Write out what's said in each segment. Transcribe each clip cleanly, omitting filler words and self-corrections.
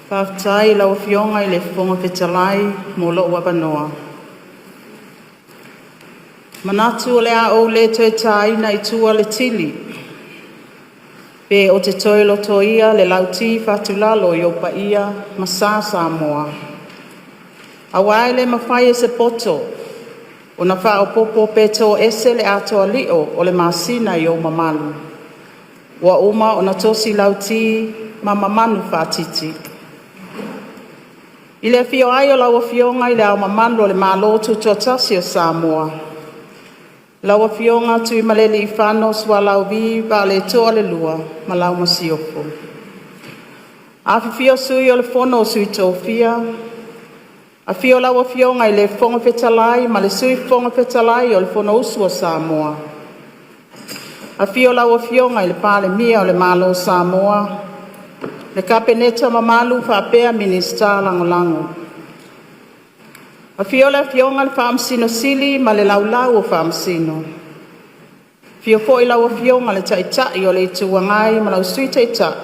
Faafetai i lau Afioga i le Fofoga Fetalai mo lou avanoa. E manatu o le a ou le toe taina i tua le tili pe ou te toe lotoia le lauti fatulalo i ou paia ma sa Samoa, aua e le mafai e se poto ona faaopoopo pe toese le atoa-lio o le masina i ou mamalu, ua uma ona tosi lauti ma mamanu faatiti. I le afio ai o lau Afioga i Le Ao Mamalu o le Malo Tutoatasi o Samoa, lau Afioga Tuimalealiifano Sualauvi Vaaletoa II ma lau Masiofo. Afifio Sui o le Fono a Sui Tofia, afio lau Afioga i le Fofoga Fetalai ma le Sui Fofoga Fetalai o le Fonousu a Samoa, afio lau Afioga i le Palemia o le Malo o Samoa, le Kapeneta mamalu faapea Minisita Lagolago. Afio le Afioga i le Faamasino Sili ma le Laulau a Faamasino. Afio foi lau Afioga i le Taitai o le Itu Agai ma lau Sui Taitai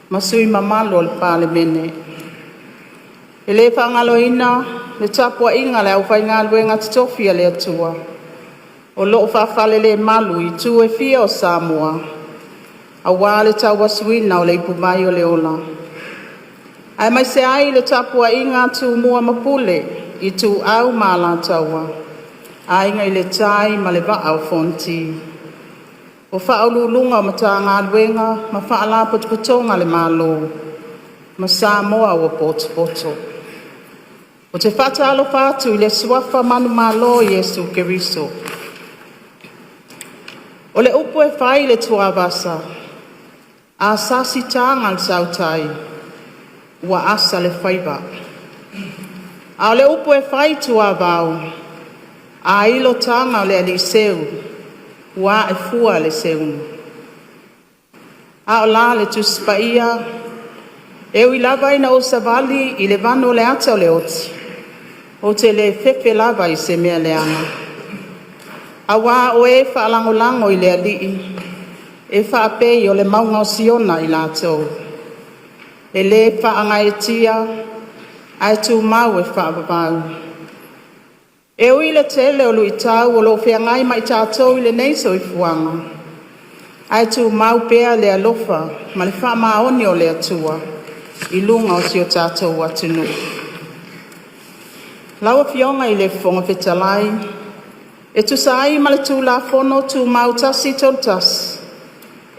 ma sui usufono mamalu o le Palemene. E le faagaloina le tapuaiga a le aufaigaluega totofi a le Atua o lo'o faafalelemalu i itu e fia o Samoa aua le tauasuina o le ipuvai o le Ola, aemaise ai le tapuaiga a Tumua ma Pule, Ituau ma Alataua, Aiga i le Tai ma le Vaa o Fonoti. O Faauluuluga o Matagaluega ma Faalapotopotoga a le Malo ma Samoa ua potopoto. Ou te faatalofa atu i le Suafa manumalo o Iesu Keriso. O le upu e fai i le tuavasa, a sasi taga a le tautai ua asa le faiva, a o le upu e fai i tuavao, a ilo taga a le alii seu, ua ae fua le seuga. A o la le Tusi Paia? E ui lava ina ou savali i le vanu o le ata o le oti, ou te le fefe lava i se mea leaga, aua o ē faalagolago i le Alii e faapei o le mauga o Siona i latou, e le faagaeetia ae tumau e faavavau. E ui i le tele o luitau o lo o feagai ma i tatou i lenei soifuaga, ae tumau pea le alofa ma le faamaoni o le Atua i luga o si o tatou atunuu. Lau Afioga i le Fofoga Fetalai, e tusa ai ma le Tulafono Tumau 131,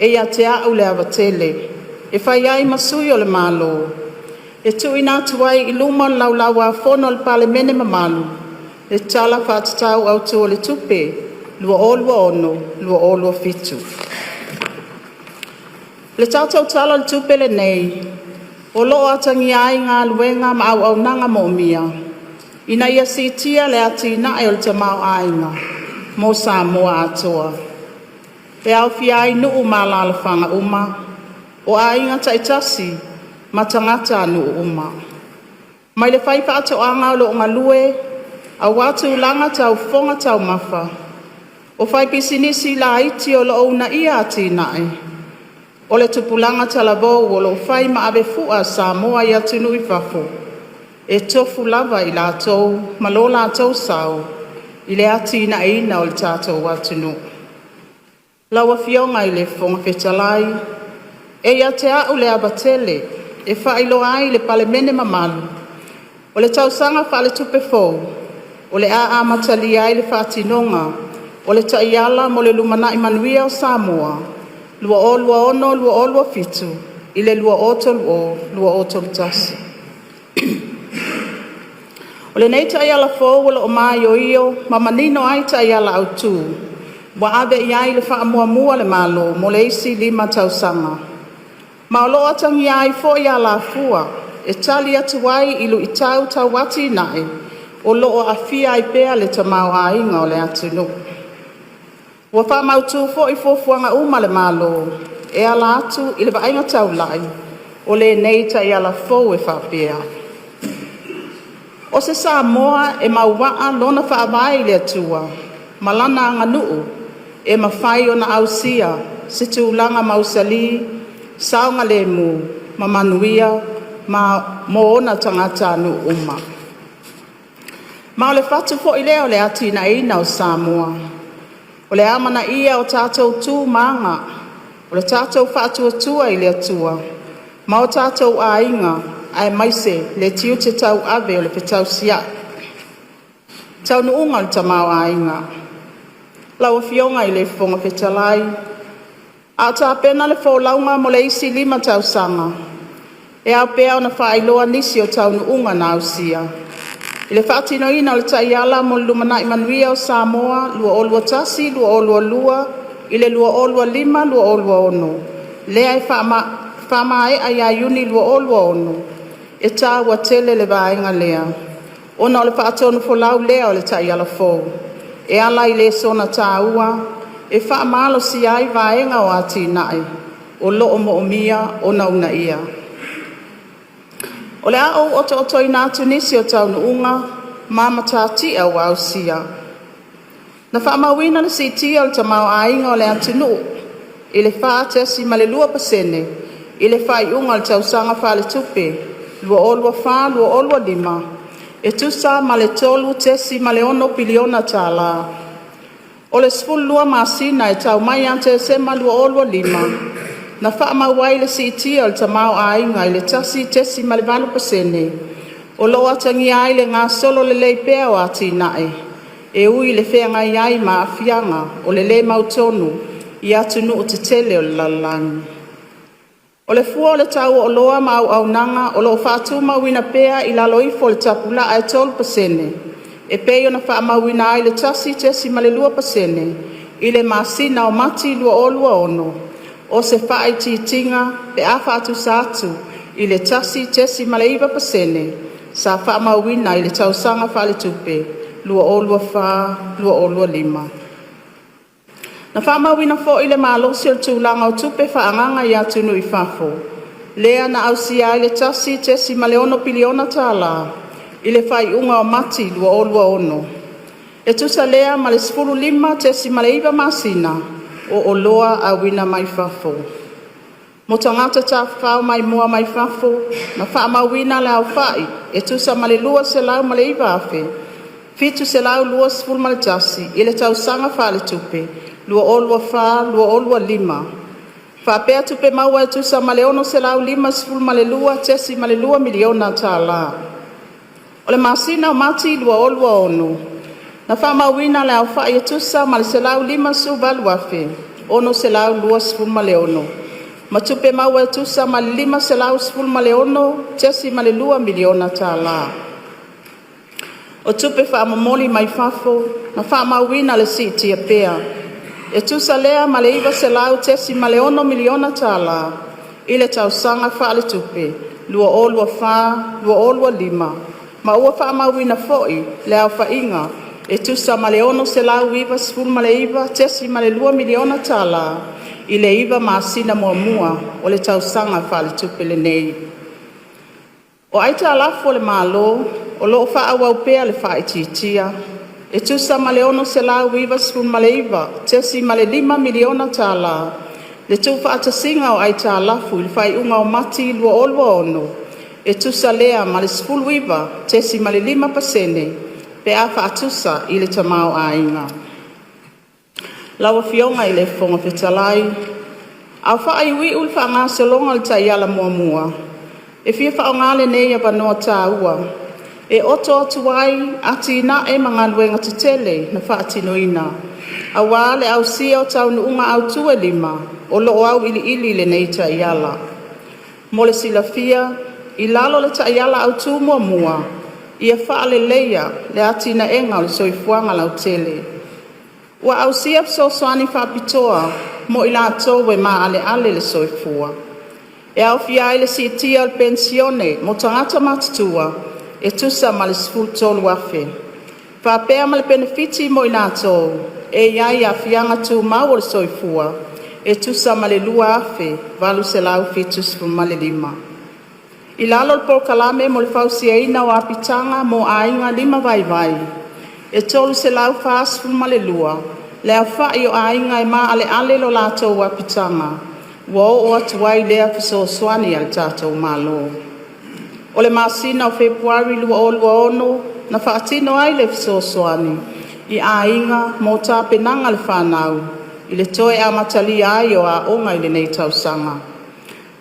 e ia te a'u le ava tele e fai ai ma sui o le Malo e tuuina atu ai i luma o le Laulau-a-Fono a le Palemene mamalu le Tala Faatatau Autu o le Tupe 2026/2027. O le tatou Tala o le Tupe lenei o lo'o atagia ai galuega ma auaunaga moomia ina ia siitia le atinae o le tamaoaiga mo Samoa atoa, e aofia ai nuu ma alalafaga uma, o aiga taitasi ma tagatanuu uma. Mai le faifaatoaga o lo'o galue aua tulaga tau fofoga taumafa, o faipisinisi laiti o lo'o uunaia atinae, o le tupulaga talavou o lo'o fai ma ave fua a Samoa i atunuu i fafo, e tofu lava i latou ma lo latou sao i le atinaeina o le tatou atunuu. Lau Afioga i le Fofoga Fetalai, E ia te a'u le ava tele e faailoa ai i le Palemene mamalu, o le tausaga faaletupe fou o le a amatalia ai le faatinoga o le Taiala mo le Lumanai Manuia o Samoa 2026-2027 i le 2030-2031. O lenei Taiala fou o lo'o maioio ma manino ai taiala autu ua ave i ai le faamuamua a le Malo mo le isi 5 tausaga, ma o lo'o atagia ai foi alafua e tali atu ai i lu'itau tau atinae o lo'o aafia ai pea le tamaoaiga o le atunuu. Ua faamautu foi fuafuaga uma a le Malo e ala atu i le vaaiga taulai o lenei Taiala fou e faapea: O se Samoa e mauaa lona Faavae i le Atua ma lana aganu'u e mafai ona ausia se tulaga mausali, saogalemu ma manuia. ma mo ona tagatanuu uma. Ma o le fatu foi lea o le atinaeina o Samoa. O le amanaia o tatou tu ma aga, o le tatou faatuatua i le Atua ma o tatou aiga aemaise le tiute tauave o le fetausia'i. Taunuuga o le Tamaoaiga. Lau Afioga i le Fofoga Fetalai, a o tapena le folauga mo le isi 5 tausaga, e ao pea ona faailoa nisi o taunuuga na ausia. I le faatinoina o le Taiala mo le Lumanai Manuia o Samoa 2021-2022 i le 2025-2026, lea e faamaea ia Iuni 2026, e taua tele le vaega lea, ona o le faatonufolau lea o le Taiala fou, e ala i lesona taua e faamalosia ai vaega o atinae o lo'o moomia ona uunaia. O le a ou otootoina atu nisi o taunuuga ma matatia ua ausia: Na faamauina le siitia o le tamaoaiga o le atunu'u i le 4.2% i le faaiuga o le tausaga faaletupe 2024/2025, e tusa ma le $3.6 piliona tala. O le 12 masina e tau mai ia Tesema 2025, na faamau ai le siitia o le tamaoaiga i le 1.8%, o lo'o atagia ai le gasolo lelei pea o atinae, e ui i le feagai ai ma aafiaga o le le mautonu i atunuu tetele o le lalolagi. O le fua o le tau o oloa ma auaunaga o lo'o fa'atumauina pea i lalo ifo o le tapulaa e 3% e pei ona faamauina ai le 1.2% i le masina o Mati 2026, o se faaitiitiga pe a faatusa atu i le 1.9% sa faamauina i le tausaga faaletupe 2024/2025. Na faamauina foi le malosi o le tulaga o tupe faaagaga i atunuu i fafo, lea na ausia ai le $1.6 piliona tala i le faaiuga o Mati 2026, e tusa lea ma le 15.9 masina o oloa auina mai fafo. Mo Tagata Tafafao Maimoa mai Fafo, na faamauina le aofa'i e tusa ma le 209,721 i le tausaga faaletupe 2024/2025, faapea tupe maua e tusa ma le $652.2 miliona tala. O le masina o Mati 2026, na faamauina le aofa'i e tusa ma le 158,626 ma tupe maua e tusa ma le $516.2 miliona tala. O tupe faamomoli mai fafo, na faamauina le siitia pea, e tusa lea ma le $900.6 miliona tala i le tausaga faaletupe 2024/2025, ma ua faamauina foi le aofaiga e tusa ma le $699.2 miliona tala i le 9 masina muamua o le tausaga faaletupe lenei. O aitalafu a le Malo o lo'o fa'aauau pea le fa'aitiitia, e tusa ma le $699.5 miliona tala le tuufaatasiga o aitalafu i le faaiuga o Mati 2026, e tusa lea ma le 19.5% pe a fa'atusa i le tamaoaiga. Lau Afioga i le Fofoga Fetalai, A o faaiuiu le faagasologa o le Taiala Muamua, e fia faaaoga lenei avanoa taua e oto atu ai atinae ma galuega tetele na faatinoina, auā le ausia o taunuuga autu e 5 o lo'o auiliili i lenei Taiala. Mo le silafia, i lalo o le Taiala Autu muamua, “Ia Faaleleia le Atinaega o le Soifuaga Lautele,” ua ausia fesoasoani faapitoa mo i latou e maaleale le soifua, e aofia ai le siitia o le penisione mo tagata matutua e tusa ma le $13,000, faapea ma le penefiti mo i latou e i ai aafiaga tumau o le soifua e tusa ma le $2,875. I lalo o le Polokalame mo le Fausiaina o Apitaga mo Aiga Limavaivai, e 342 le aofai o aiga e maaleale lo latou apitaga ua oo atu ai lea fesoasoani a le tatou Malo. O le masina o Fepuari 2026 na faatino ai le fesoasoani i aiga mo tapenaga a le fanau i le toe amatalia ai o aoga i lenei tausaga,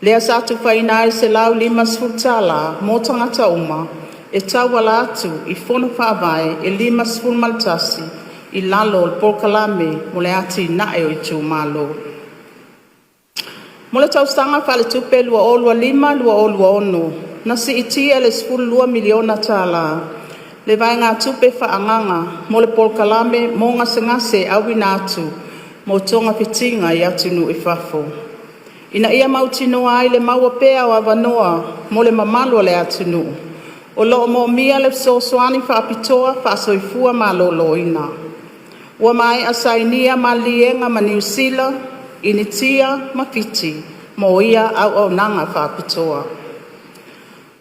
lea sa tufaina ai le $150 mo tagata uma e tauala atu i Fono Faavae e 51 i lalo o le Polokalame mo le Atinae o Itumalo. Mo le tausaga faaletupe 2025/2026, na siitia i le $12 miliona tala le vaegatupe faaagaga mo le polokalame mo gasegase auina atu mo togafitiga i atunuu i fafo, ina ia mautinoa ai le maua pea o avanoa mo le mamalu o le atunuu o lo'o moomia le fesoasoani faapitoa faa-soifua maloloina. Ua maea sainia maliliega ma Niu Sila, Initia ma Fiti mo ia auaunaga faapitoa.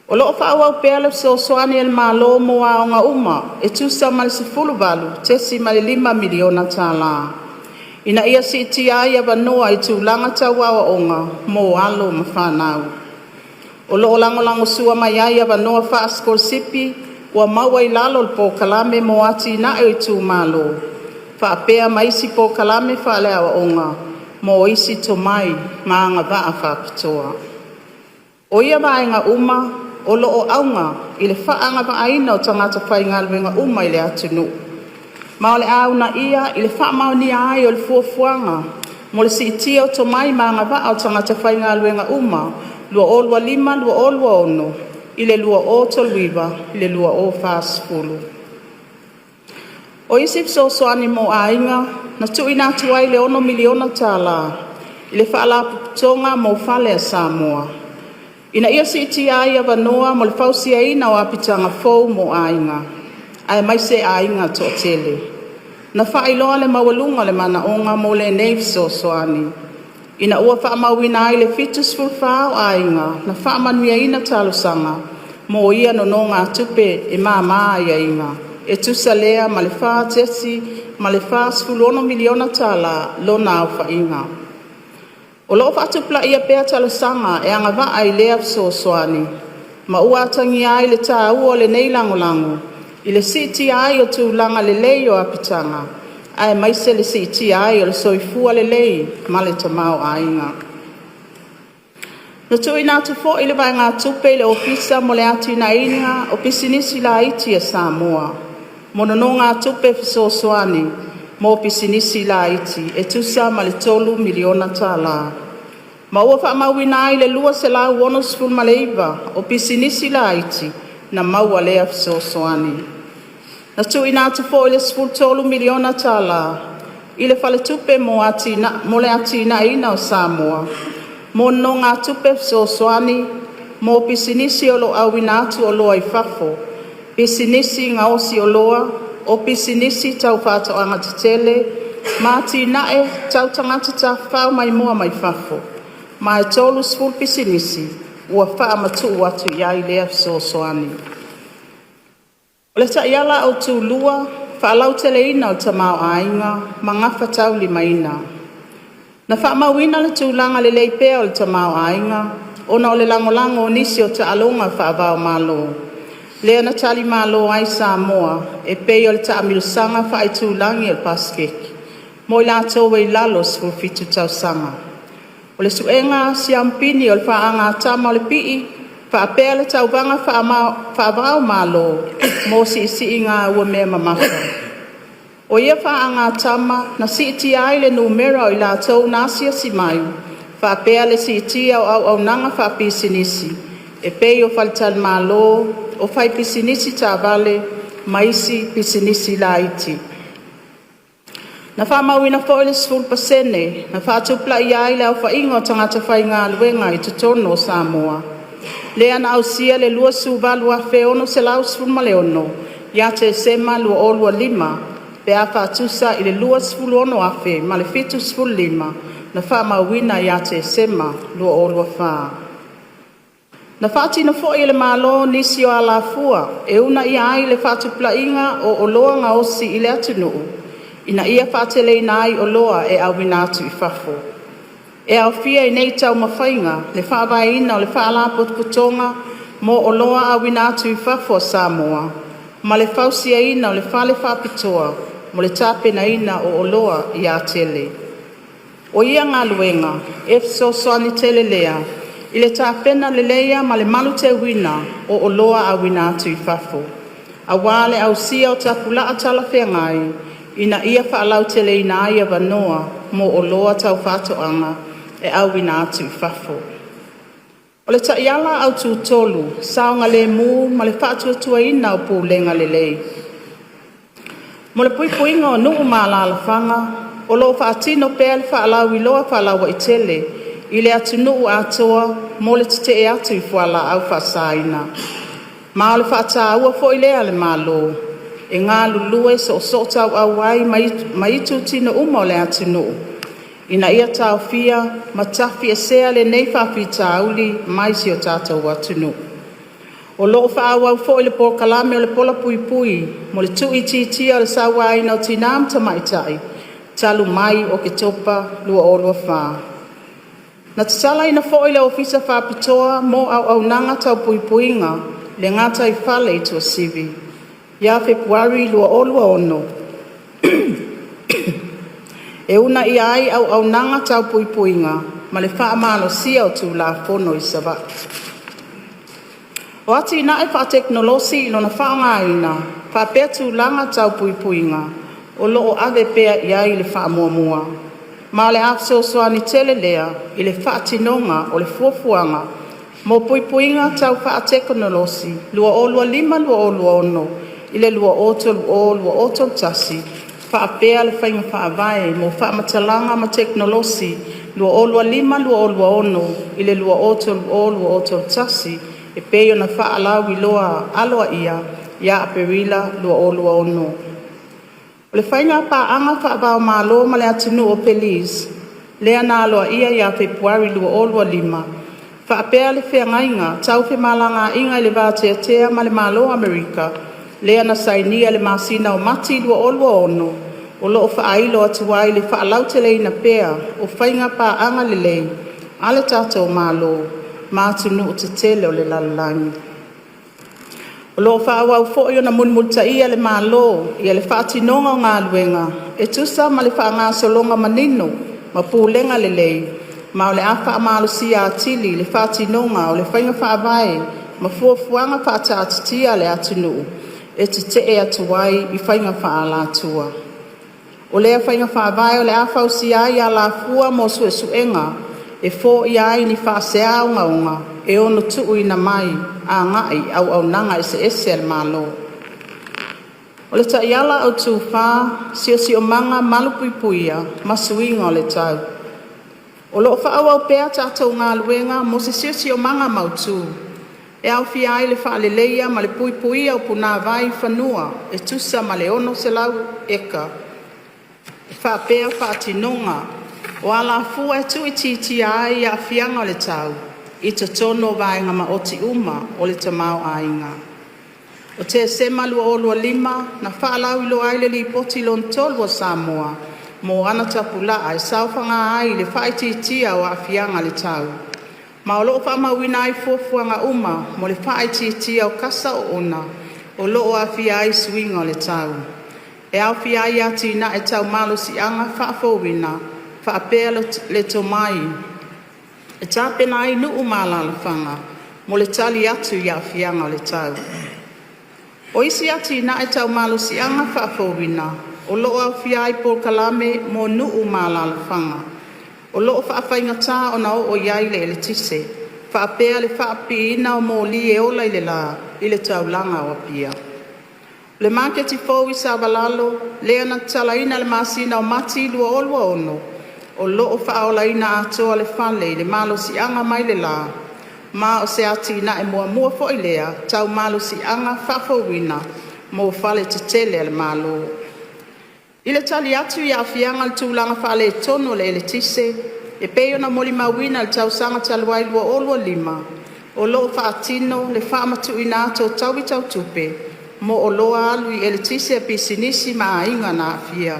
O lo'o fa'aauau pea le fesoasoani a le Malo mo aoga uma e tusa ma le $18.5 miliona tala, ina ia siitia ai avanoa i tulaga tau aoaoga mo alo ma fanau. O lo'o lagolagosua mai ai avanoa fa'asikolasipi ua maua i lalo o le Polokalame mo Atina'e o Itumalo faapea ma isi polokalame faaleaoaoga mo isi tomai ma agavaa faapitoa. O ia vaega uma o lo'o auga i le fa'aagavaaina o tagata faigaluega uma i le atunuu, ma o le a uunaia i le faamaonia ai o le Fuafuaga mo le Siitia o Tomai ma Agavaa o Tagata Faigaluega Uma 2025-2026 i le 2039-2040. O isi fesoasoani mo aiga, na tu'uina atu ai le $6 miliona tala i le Faalapotopotoga mo Fale a Samoa, ina ia siitia ai avanoa mo le fausiaina o apitaga fou mo aiga, aemaise aiga to'atele. Na faailoa le maualuga o le manaoga mo lenei fesoasoani, ina ua faamauina ai le 74 o aiga na faamanuiaina talosaga mo ia nonogatupe e mama aiaiga, e tusa lea ma le $4.46 miliona tala lona aofaiga. O lo'o faatupulaia pea talosaga e agavaa i lea fesoasoani, ma ua atagia ai le taua o lenei lagolago i le siitia ai o tulaga lelei o apitaga, aemaise le siitia ai o le soifua lelei ma le tamaoaiga. Na tuuina atu fo'i le vaegatupe i le Ofisa mo le Atinaeina o Pisinisi Laiti a Samoa mo nonogatupe fesoasoani mo pisinisi laiti e tusa ma le $3 miliona tala, ma ua faamauina ai le 269 o pisinisi laiti na maua lea fesoasoani. Na tuuina atu foi le $13 miliona tala i le Faletupe mo le Atinaeina o Samoa mo nonogatupe fesoasoani mo pisinisi o lo'o auina atu oloa i fafo, pisinisi gaosi oloa, o pisinisi tau fa'atoaga tetele ma atina'e tau tagata tafafao maimoa mai fafo, ma e 30 pisinisi ua faamatu'u atu iai lea fesoasoani. O le Taiala Autu 2: “Fa'alauteleina o le Tamaoaiga ma Gafataulimaina”, na faamauina le tulaga lelei pea o le tamaoaiga, ona o le lagolago o nisi o taaloga faava-o-Malo, lea na talimalo ai Samoa e pei o le taamilosaga faaitulagi o le Pasefeki mo i latou e i lalo o le 17 tausaga, o le su'ega siamupini o le faagatama o le pi'i, faapea le tauvaga faava-o-Malo mo si'isi'iga uamea mamafa. O ia faagatama na siitia ai le numera o i latou na asiasi mai, faapea le siitia o auaunaga faapisinisi e pei o faletalimalo, o faipisinisi taavale ma isi pisinisi laiti. Na faamauina foi le 10 pasene na faatupulaia ai le aofaiga o tagata faigaluega i totonu o Samoa, lea na ausia le 28,616 ia Tesema 2025, pe a faatusa i le 26,075 na faamauina ia Tesema 2024. Na faatino foi e le Malo nisi o alafua e uunaia ai le faatupulaia o oloa gaosi i le atunuu ina ia faateleina ai oloa e auina atu i fafo. E aofia i nei taumafaiga le faavaeina o le Faalapotopotoga mo Oloa Auina atu i Fafo a Samoa ma le fausiaina o le fale faapitoa mo le tapenaina o oloa i Atele. O ia galuega e fesoasoani tele lea i le tapena leleia ma le maluteuina o oloa auina atu i fafo, aua le ausia o tapulaa talafeagai ina ia faalauteleina ai avanoa mo oloa tau faatoaga e auina atu i fafo. O le Taiala Autu 3: Saogalemu ma le Faatuatuaina o Pulega Lelei. Mo le puipuiga o nuu ma alalafaga, o loo faatino pea le faalauiloa faalauaitele i le atunuu atoa mo le tetee atu i fualaau faasaina, ma o le faataua foi lea a le Malo e galulue soosootauau ai ma itutino uma o le atunuu ina ia taofia ma tafiesea lenei faafitauli mai si o tatou atunuu. O loo faaauau foi le polokalame o le Pola Puipui mo le tuuitiitia o le Sauaina o Tina ma Tamaitai talu mai Oketopa 2024. Na tatalaina foi le Ofisa Faapitoa mo Auaunaga Tau Puipuiga i le gataifale i Tuasivi ia Fepuari 2026 e uunaia ai auaunaga tau puipuiga ma le faamalosia o tulafono i Savaii. O atinae faatekonolosi i lona faaaogaina faapea tulaga tau puipuiga o loo ave pea i ai le faamuamua, ma o le a fesoasoani tele lea i le faatinoga o le Fuafuaga mo Puipuiga Tau Faatekonolosi 2025-2026 i le 2030-2031 faapea le Faiga Faavae mo Faamatalaga ma Tekonolosi 2025-2026 i le 2030-2031 e pei ona faalauiloa aloaia ia Aperila 2026. O le Faigapaaga faava-o-Malo ma le Atunuu o Belize lea na aloaia ia Fepuari 2025, faapea le Feagaiga Tau Femalagaiga le Va-Tea-tea ma le Malo o Amerika lea na sainia i le masina o Mati 2026, o loo faailo atu ai le faalauteleina pea o faiga paaga lelei a le tatou Malo ma atunuu tetele o le lalolagi. O loo faaauau foi ona mulimulitaia e le Malo le faatinoga o galuega e tusa ma le faagasologa manino ma pulega lelei, ma o le a faamalosia atili le faatinoga o le faiga faavae ma fuafuaga faataatitia a le atunuu e tetee atu ai i faiga faaalatua. O lea faiga faavae o le a fausia ai alafua mo suesuega e foia ai ni faasea ogaoga e ono tuuina mai agai i auaunaga eseese a le Malo. O le Taiala Autu 4: Siosiomaga Malupuiapuia ma Suiga o le Tau. O loo faaauau pea tatou galuega mo se Siosiomaga Mautu, e aofia ai le faaleleia ma le puipuia o punavai i fanua e tusa ma le 600 eka faapea faatinoga o alafua e tuuitiitia ai aafiaga o le tau i totonu o vaega maoti uma o le tamaoaiga. O Tesema 2025 na faalauiloa ai le Lipoti Lona Tolu a Samoa mo ana Tapulaa e saofaga ai i le Faaitiitia o Aafiaga o le Tau, ma o loo faamauina ai fuafuaga uma mo le faaitiitia o kasa oona o loo aafia ai suiga o le tau, e aofia ai atinae tau malosiaga faafouina faapea le tomai e tapena ai nuu ma alalafaga mo le tali atu i aafiaga o le tau. O isi atinae tau malosiaga faafouina o loo aofia ai polokalame mo nuu ma alalafaga o loo faafaigata ona oo iai le eletise, faapea le faapipiina o moli e ola i le la i le taulaga o Apia. O le maketi fou i Savalalo, lea na tatalaina i le masina o Mati 2026, o loo faaolaina atoa le fale i le malosiaga mai le la, ma o se atinae muamua foi lea tau malosiaga faafouina mo fale tetele a le Malo. I le tali atu i aafiaga o le tulaga faaletonu o le eletise e pei ona molimauina i le tausaga talu ai 2025, o loo faatino le faamatuuina atu o taui tau tupe mo oloa alu i eletise a pisinisi ma aiga na aafia.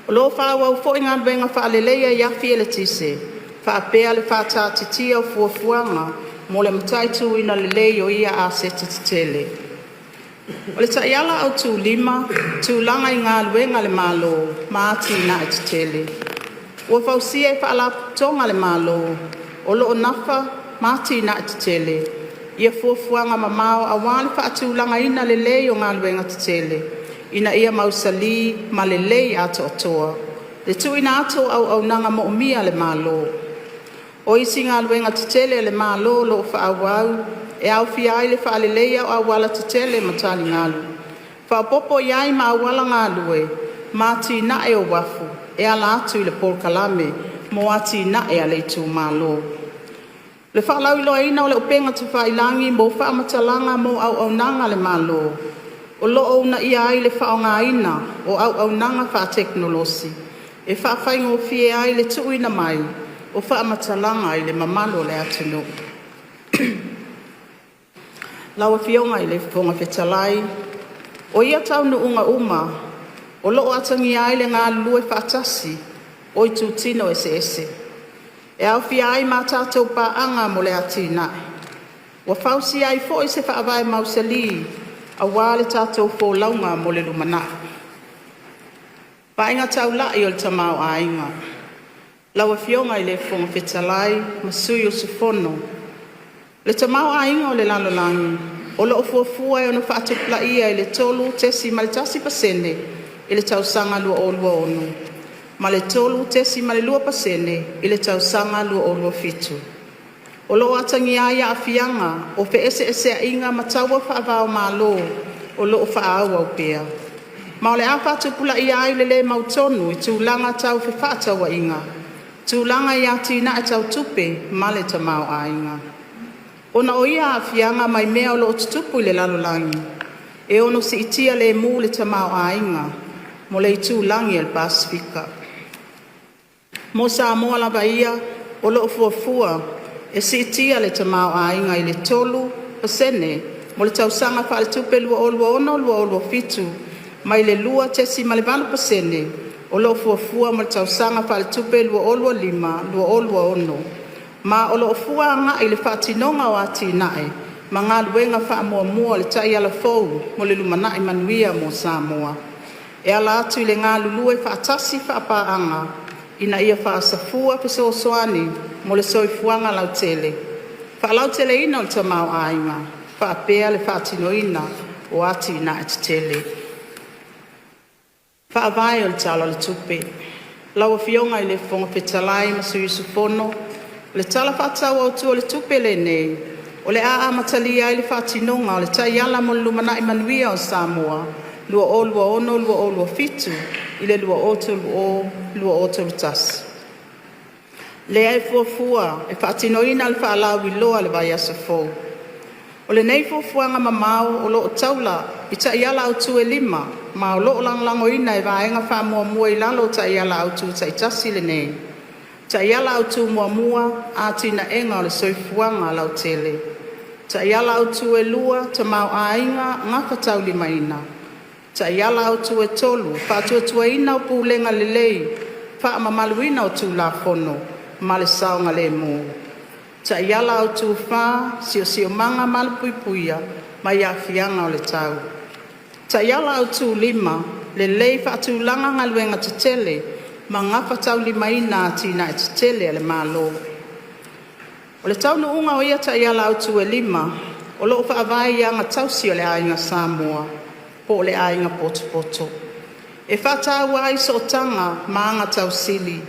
O loo faaauau foi galuega faaleleia i afi eletise faapea le faataatitia o fuafuaga mo le mataituina lelei o ia aseta tetele. O le Taiala Autu 5, Tulaga i Galuega a le Malo ma Atinae Tetele. Ua fausia e Faalapotopotoga a le Malo o loo nafa ma atina'e tetele ia fuafuaga mamao aua le faatulagaina lelei o galuega tetele ina ia mausali ma lelei atoatoa le tuuina atu o auaunaga moomia a le Malo. O isi galuega tetele a le Malo o loo faaauau e aofia ai le faaleleia o auala tetele ma taligalu, faaopopo iai ma auala galue ma atinae o uafu e ala atu i le polokalame mo atinae a le itumalo. O le faalauiloaina o le upega tafailagi mo faamatalaga mo auaunaga a le Malo, o loo uunaia ai le faaaogaina o auaunaga faatekonolosi e faafaigofie ai le tuuina mai o faamatalaga i le mamalu o le atunuu. Lau Afioga i le Fofoga Fetalai, O ia taunuuga uma o loo atagia ai le galulue faatasi o itutino eseese, e aofia ai ma a tatou Paaga mo le Atinae. Ua fausia ai foi se faavae mausali aua le tatou folauga mo le lumanai. Vaaiga Taulai o le Tamaoaiga. Lau Afioga i le Fofoga Fetalai ma sui usufono, O le tamaoaiga o le lalolagi o loo fuafua e ono faatupulaia i le 3.1% i le tausaga 2026 ma le 3.2% i le tausaga 2027. O loo atagia ai aafiaga o feeseeseaiga ma taua faava-o-Malo o loo faaauau pea, ma o le a faatupulaia ai le le mautonu i tulaga tau fefaatauaiga, tulaga i atinae tau tupe ma le tamaoaiga. Ona o ia aafiaga mai mea o loo tutupu i le lalolagi, e ono siitia lemu le tamaoaiga mo le itulagi o le Pasefika. Mo Samoa lava ia, o loo fuafua e siitia le tamaoaiga i le 3% mo le tausaga faaletupe 2026/2027 mai le 2.8% o loo fuafua mo le tausaga faaletupe 2025/2026, ma o loo fua agai i le faatinoga o atinae ma galuega faamuamua o le Taiala fou mo le Lumanai Manuia mo Samoa, e ala atu i le galulue faatasi faapaaga ina ia faasafua fesoasoani mo le soifuaga lautele, faalauteleina o le tamaoaiga, faapea le faatinoina o atinae tetele. Faavae o le Tala o le Tupe. Lau Afioga i le Fofoga Fetalai ma sui usufono, O le Tala Faatatau Autu o le Tupe lenei o le a amatalia ai le faatinoga o le Taiala mo le Lumanai Manuia o Samoa 2026-2027 i le 2030-2031, lea e fuafua e faatinoina le faalauiloa i le vaiaso fou. O lenei fuafuaga mamao o loo taula i taiala autu e 5 ma o loo lagolagoina e vaega faamuamua i lalo o taiala autu taitasi lenei: Taiala Autu 1: Atinaega o le Soifuaga Lautele. Taiala Autu 2: Tamaoaiga Gafataulimaina. Taiala Autu 3: Faatuatuaina o Pulega Lelei, Faamamaluina o Tulafono ma le Saogalemu. Taiala Autu 4: Siosiomaga Malupuiapuia mai Aafiaga o le Tau. Taiala Autu 5: Lelei Faatulaga Galuega Tetele ma Gafataulimaina Atinae Tetele a le Malo. O le taunuuga o ia Taiala Autu e 5, o loo faavae i aga tausi a le Aiga Samoa poo le aiga potopoto. E faataua ai sootaga ma aga tausili,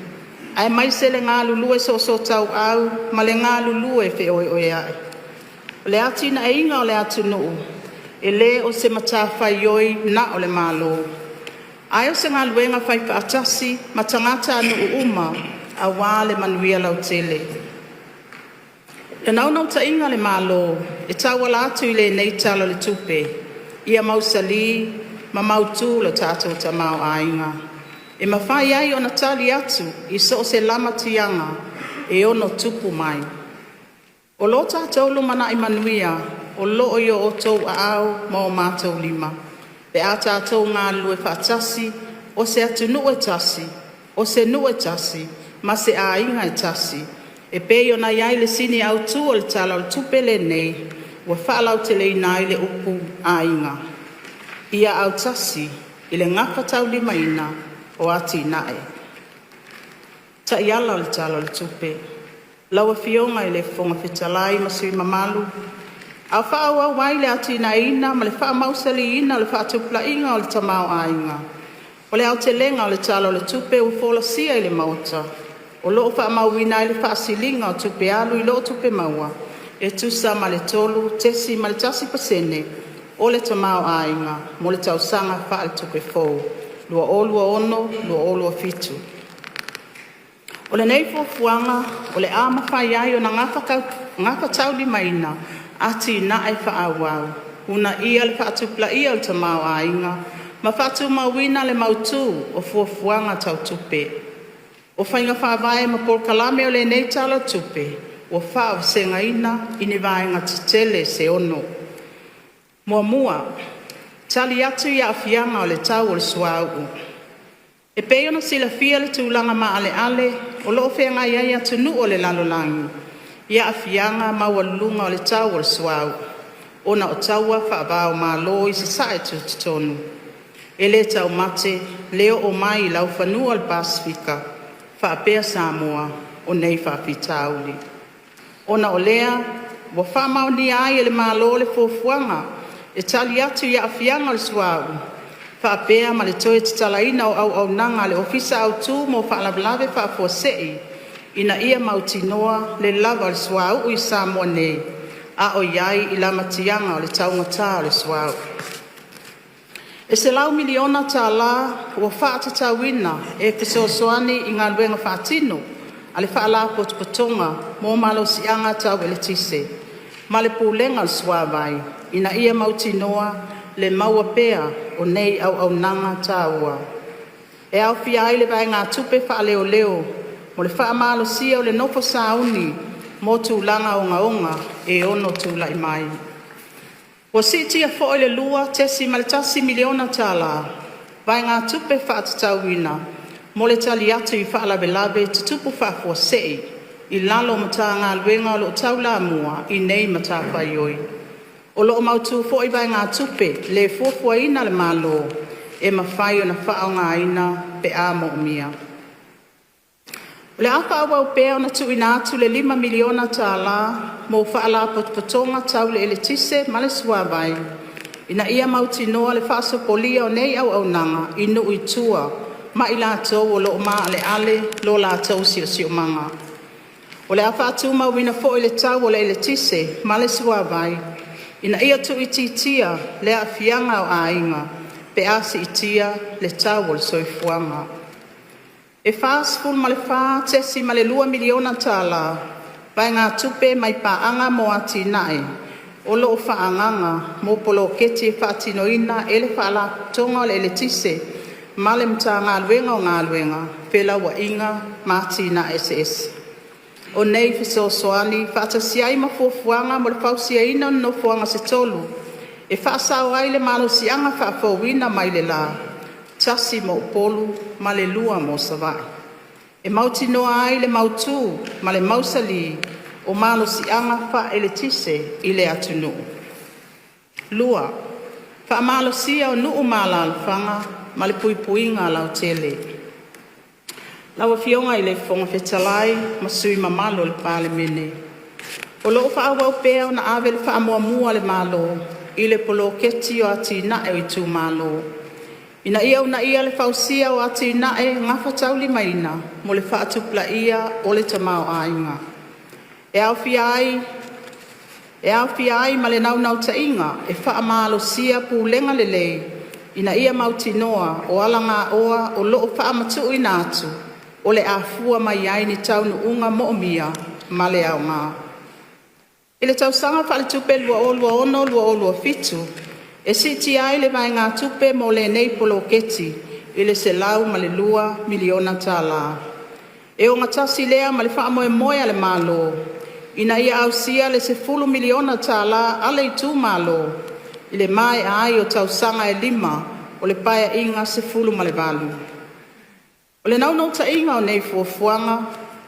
aemaise le galulue soosootaua ma le galulue feoeoeai. O le atinaeina o le atunuu e le o se matafaioi na o le Malo, ae o se galuega faifaatasi ma tagatanuu uma aua le manuia lautele. O le naunautaiga a le Malo e tauala atu i lenei Tala o le Tupe, ia mausali ma mautu lo tatou tamaoaiga, e mafai ai ona tali atu i so o se lamatiaga e ono tupu mai. O lo tatou lumanai manuia o loo i o outou aao ma o matou lima, pe a tatou galulue faatasi, o se atunuu e tasi, o se nuu e tasi ma se aiga e tasi. e pei ona i ai le Sini Autu o le Tala o le Tupe lenei ua faalauteleina ai le upu “Aiga”, ia autasi i le gafataulimaina o atinae. Taiala o le Tala o le Tupe: Lau Afioga i le Fofoga Fetalai ma Sui Usufono Mamalu, A o faaauau ai le atinaeina ma le faamausaliina o le faatupulaia o le tamaoaiga, o le aotelega o le Tala o le Tupe ua folasia i le Maota, o lo'o faamauina ai le faasiliga o tupe alu i lo tupe maua e tusa ma le 3.1% o le tamaoaiga mo le tausaga faaletupe fou 2026/2027. O lenei fuafuaga o le a mafai ai ona gafataulimaina atinae faaauau, uunaia le faatupulaia o le tamaoaiga ma faatumauina le mautu o fuafuaga tau tupe. O faiga faavae ma polokalame o lenei Tala o le Tupe ua faavasegaina i ni vaega tetele se 6: 1. Tali atu i Aafiaga o le Tau o le Suauu. E pei ona silafia le tulaga maaleale o lo'o feagai ai atunuu o le lalolagi i aafiaga maualuluga o le tau o le suauu, ona o taua faava-o-Malo i Sasae Tutotonu. E le taumate le oo mai i laufanua o le Pasefika faapea Samoa o nei faafitauli. Ona o lea, ua faamaonia ai e le Malo le fuafuaga e tali atu i aafiaga o le suauu faapea ma le toe tatalaina o auaunaga a le Ofisa Autu mo Faalavelave Faafuasei ina ia mautinoa le lava o le suauu i Samoa nei a o i ai i lamatiaga o le taugata o le suauu. E $100miliona tala ua faatatauina e fesoasoani i galuega faatino a le Faalapotopotoga mo Malosiaga Tau Eletise ma le Pulega o le Suavai ina ia mautinoa le maua pea o nei auaunaga taua. E aofia ai le vaegatupe faaleoleo mo le faamalosia o le nofo sauni mo tulaga ogaoga e ono tulai mai. Ua siitia foi i le $2.1miliona tala vaegatupe faatatauina mo le tali atu i faalavelave tutupu faafuasei i lalo o Matagaluega o loo taulamua i nei matafaioi. O loo mautu foi vaegatupe le fuafuaina a le Malo e mafai ona faaaogaina pe a moomia. O le a faaauau pea ona tuuina atu le $5miliona tala mo faalapotopotoga tau le eletise ma le suavai ina ia mautinoa le faasopolia o nei auaunaga i nuu i tua ma i latou o loo maaleale lo latou siosiomaga. O le a faatumauina foi le tau o le eletise ma le suavai ina ia tuuitiitia le aafiaga o aiga pe a siitia le tau o le soifuaga. E $44.2miliona tala vaegatupe mai Paaga mo Atinae o loo faaagaga mo poloketi e faatinoina e le Faalapotopotoga o le Eletise ma le Matagaluega o Galuega, Felauaiga ma Atinae Eseese. O nei fesoasoani faatasi ai ma fuafuaga mo le fausiaina o ni nofoaga se tolu e faasao ai le malosiaga faafouina mai le la, tasi mo Upolu ma le lua mo Savaii, e mautinoa ai le mautu ma le mausali o malosiaga faaeletise i le atunuu. 2. Faamalosia o Nuu ma Alaalafaga ma le Puipuiga Lautele. Lau Afioga i le Fofoga Fetalai ma Sui Usufono Mamalu o le Palemene, O lo'o faaauau pea ona ave le faamuamua a le Malo i le poloketi o Atinae o Itumalo, ina ia uunaia le fausia o atinae gafataulimaina mo le faatupulaia o le tamaoaiga. E aofia ai ma le naunautaiga e faamalosia pulega lelei ina ia mautinoa o alagaoa o loo faamatuuina atu o le a fua mai ai ni taunuuga moomia ma le aoga. I le tausaga faaletupe 2026/2027, e siitia ai le vaegatupe mo lenei poloketi i le $102miliona tala. E ogatasi lea ma le faamoemoe a le Malo ina ia ausia le $10miliona tala a le itumalo i le maea ai o tausaga e lima o le Paeaiga 18. O le naunautaiga o nei fuafuaga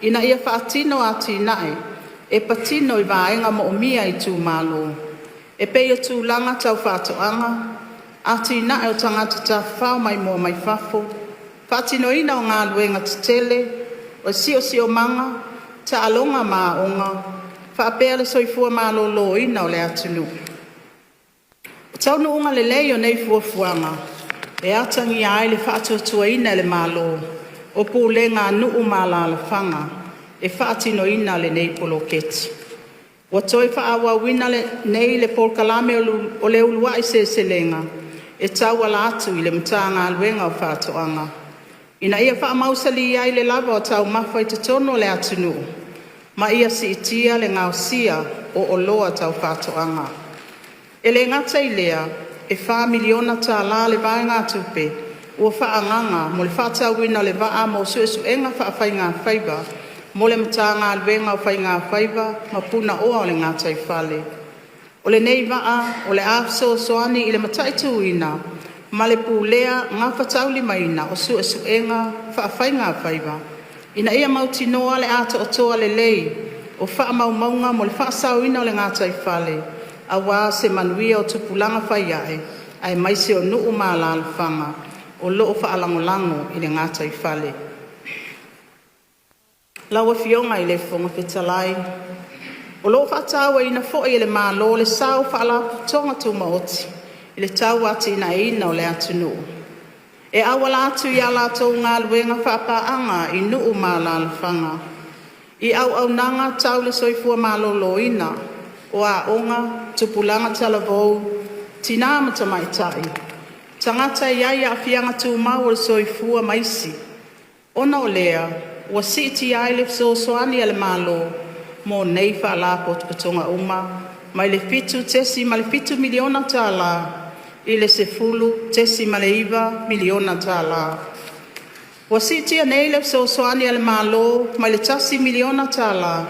ina ia faatino atinae e patino i vaega moomia e itumalo, e pei o tulaga tau faatoaga, atinae o tagata tafafao maimoa mai fafo, faatinoina o galuega tetele, o le siosiomaga, taaloga ma aoga, faapea le soifua maloloina o le atunuu. O taunuuga lelei o nei fuafuaga e atagia ai le faatuatuaina e le Malo o pulega a nuu ma alalafaga e faatinoina lenei poloketi. Ua toe faaauauina nei le polokalame o le Uluai Seleselega e tauala atu i le Matagaluega o Faatoaga, ina ia faamausali ai le lava o taumafa i totonu o le atunuu ma ia siitia le gaosia o oloa tau faatoaga. E le gata i lea, e $4 miliona tala le vaegatupe ua faaagaga mo le faatauina o le vaa mo suesuega faafaigafaiva mo le Matagaluega o Faigafaiva ma Punaoa o le Gataifale. O lenei vaa o le a fesoasoani i le mataituina ma le pulea gafataulimaina o suesuega faafaigafaiva ina ia mautinoa le atoatoa lelei o faamaumauga mo le faasaoina o le gataifale aua se manuia o tupulaga fai ae, aemaise o nuu ma alalafaga o loo faalagolago i le gataifale. Lau Afioga i le Fofoga Fetalai, O loo faatauaina foi e le Malo le sao o Faalapotopotoga Tumaoti i le tauatiaeina o le atunuu. E auala atu i a latou galuega faapaaga i nuu ma alalafaga, i auaunaga tau le soifua maloloina, o aoga, tupulaga talavou, tina ma tamaitai, tagata e i ai aafiaga tumau o le soifua ma isi. Ona o lea, ua siitia ai le fesoasoani a le Malo mo nei Faalapotopotoga uma mai le $7.7 miliona tala i le $10.9 miliona tala. Ua siitia nei le fesoasoani a le Malo mai le $1 miliona tala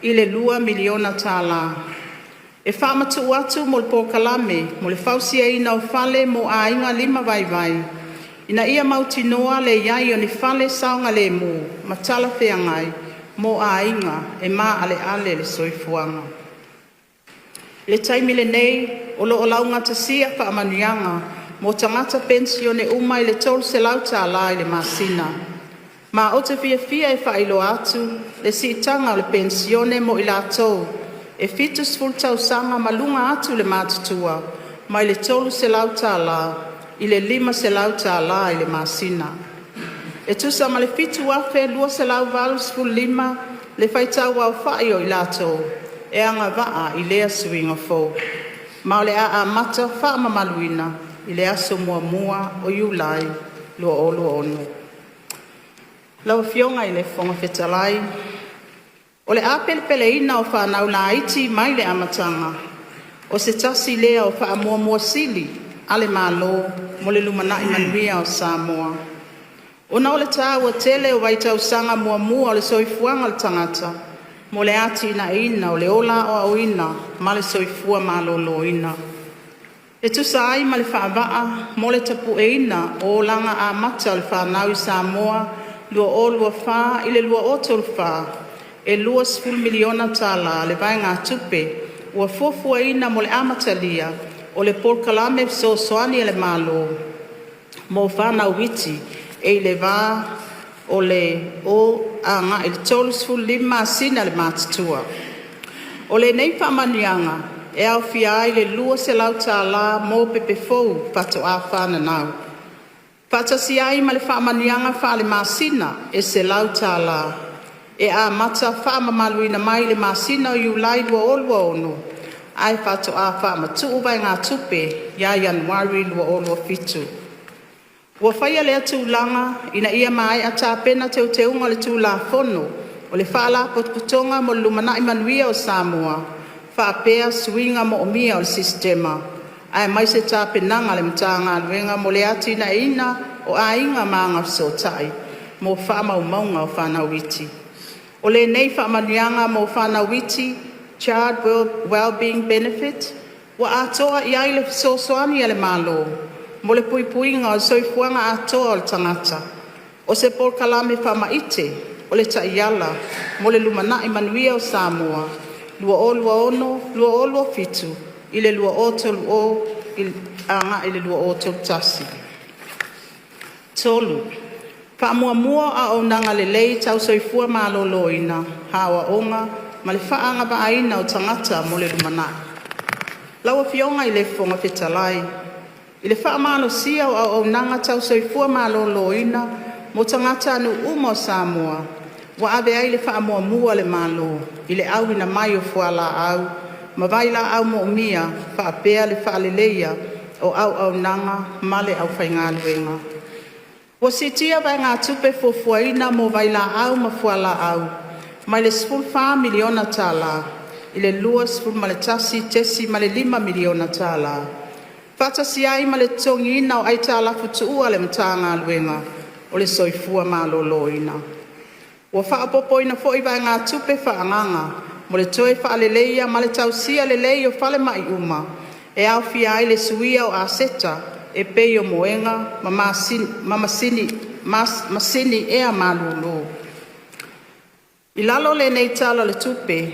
i le $2 miliona tala, e faamatuu atu mo le polokalame mo le fausiaina o fale mo aiga lima vaivai ina ia mautinoa le i ai o ni fale saogalemu ma talafeagai mo aiga e maaleale le soifuaga. I le taimi lenei, o loo laugatasia faamanuiaga mo tagata penisione uma i le $300 tala i le masina. Ma ou te fiafia e faailoa atu le siitaga o le penisione mo i latou e 70 tausaga ma luga atu le matutua mai le $300 tala i le $500 tala i le masina. E tusa ma le 7285 le faitau aofai o i latou e agavaa i lea suiga fou, ma o le a amata faamamaluina i le aso 1 o Iulai 2026. Lau Afioga i le Fofoga Fetalai, O le apelepeleina o fanau laiti mai le amataga o se tasi lea o faamuamua sili a le Malo mo le lumanai manuia o Samoa. Ona o le taua tele o vaitausaga muamua o le soifuaga o le tagata mo le atinaeina o le ola aoaoina ma le soifua maloloina. E tusa ai ma le Faavaa mo le Tapueina o Olaga Amata o le Fanau i Samoa 2024-2034, e $20 miliona tala le vaegatupe ua fuafuaina mo le amatalia o le polokalame fesoasoani a le Malo mo fanau iti e i le va o le 0 agai le 35 masina le matutua. O lenei faamanuiaga e aofia ai le $200 tala mo pepe fou faatoa fananau, faatasi ai ma le faamanuiaga faale-masina e $100 tala e amata faamamaluina mai i le masina o Iulai 2026 ae faatoa faamatuu vaegatupe ia Ianuari 2027. Ua faia lea tulaga ina ia maea tapena teuteuga o le Tulafono o le Faalapotopotoga mo le Lumanai Manuia o Samoa faapea suiga moomia o le sistema, aemaise tapenaga a le Matagaluega mo le atinaeina o Aiga ma Agafesootai mo faamaumauga o fanau iti. O lenei faamanuiaga mo fanau iti (Child Wellbeing Benefit) ua atoa i ai le fesoasoani a le Malo mo le puipuiga o le soifuaga atoa o le tagata. O se polokalame faamaite o le Ta'iala mo le Lumanai Manuia o Samoa 2026-2027 i le 2030-2031. 3. Fa'amuamua o Auaunaga Lelei Tau Soifua Maloloina, Aoaoga ma le Fa'aagavaaina o Tagata mo le Lumanai. Lau Afioga i le Fofoga Fetalai, I le fa'amalosia o auaunaga tau soifua maloloina mo tagatanuu uma o Samoa, ua ave ai le fa'amuamua a le Malo i le auina mai o fuala'au ma vailaau moomia faapea le faaleleia o auaunaga ma le aufaigaluega. Ua siitia vaegatupe fuafuaina mo vailaau ma fualaau mai le $14 miliona tala i le $21.5 miliona tala, faatasi ai ma le totogiina o aitalafu tuua a le Matagaluega o le Soifua Maloloina. Ua faaopoopoina foi vaegatupe faaagaga mo le toe faaleleia ma le tausia lelei o falemai uma, e aofia ai le suia o aseta e pei o moega ma masini ea malulu. I lalo o lenei Tala o le Tupe,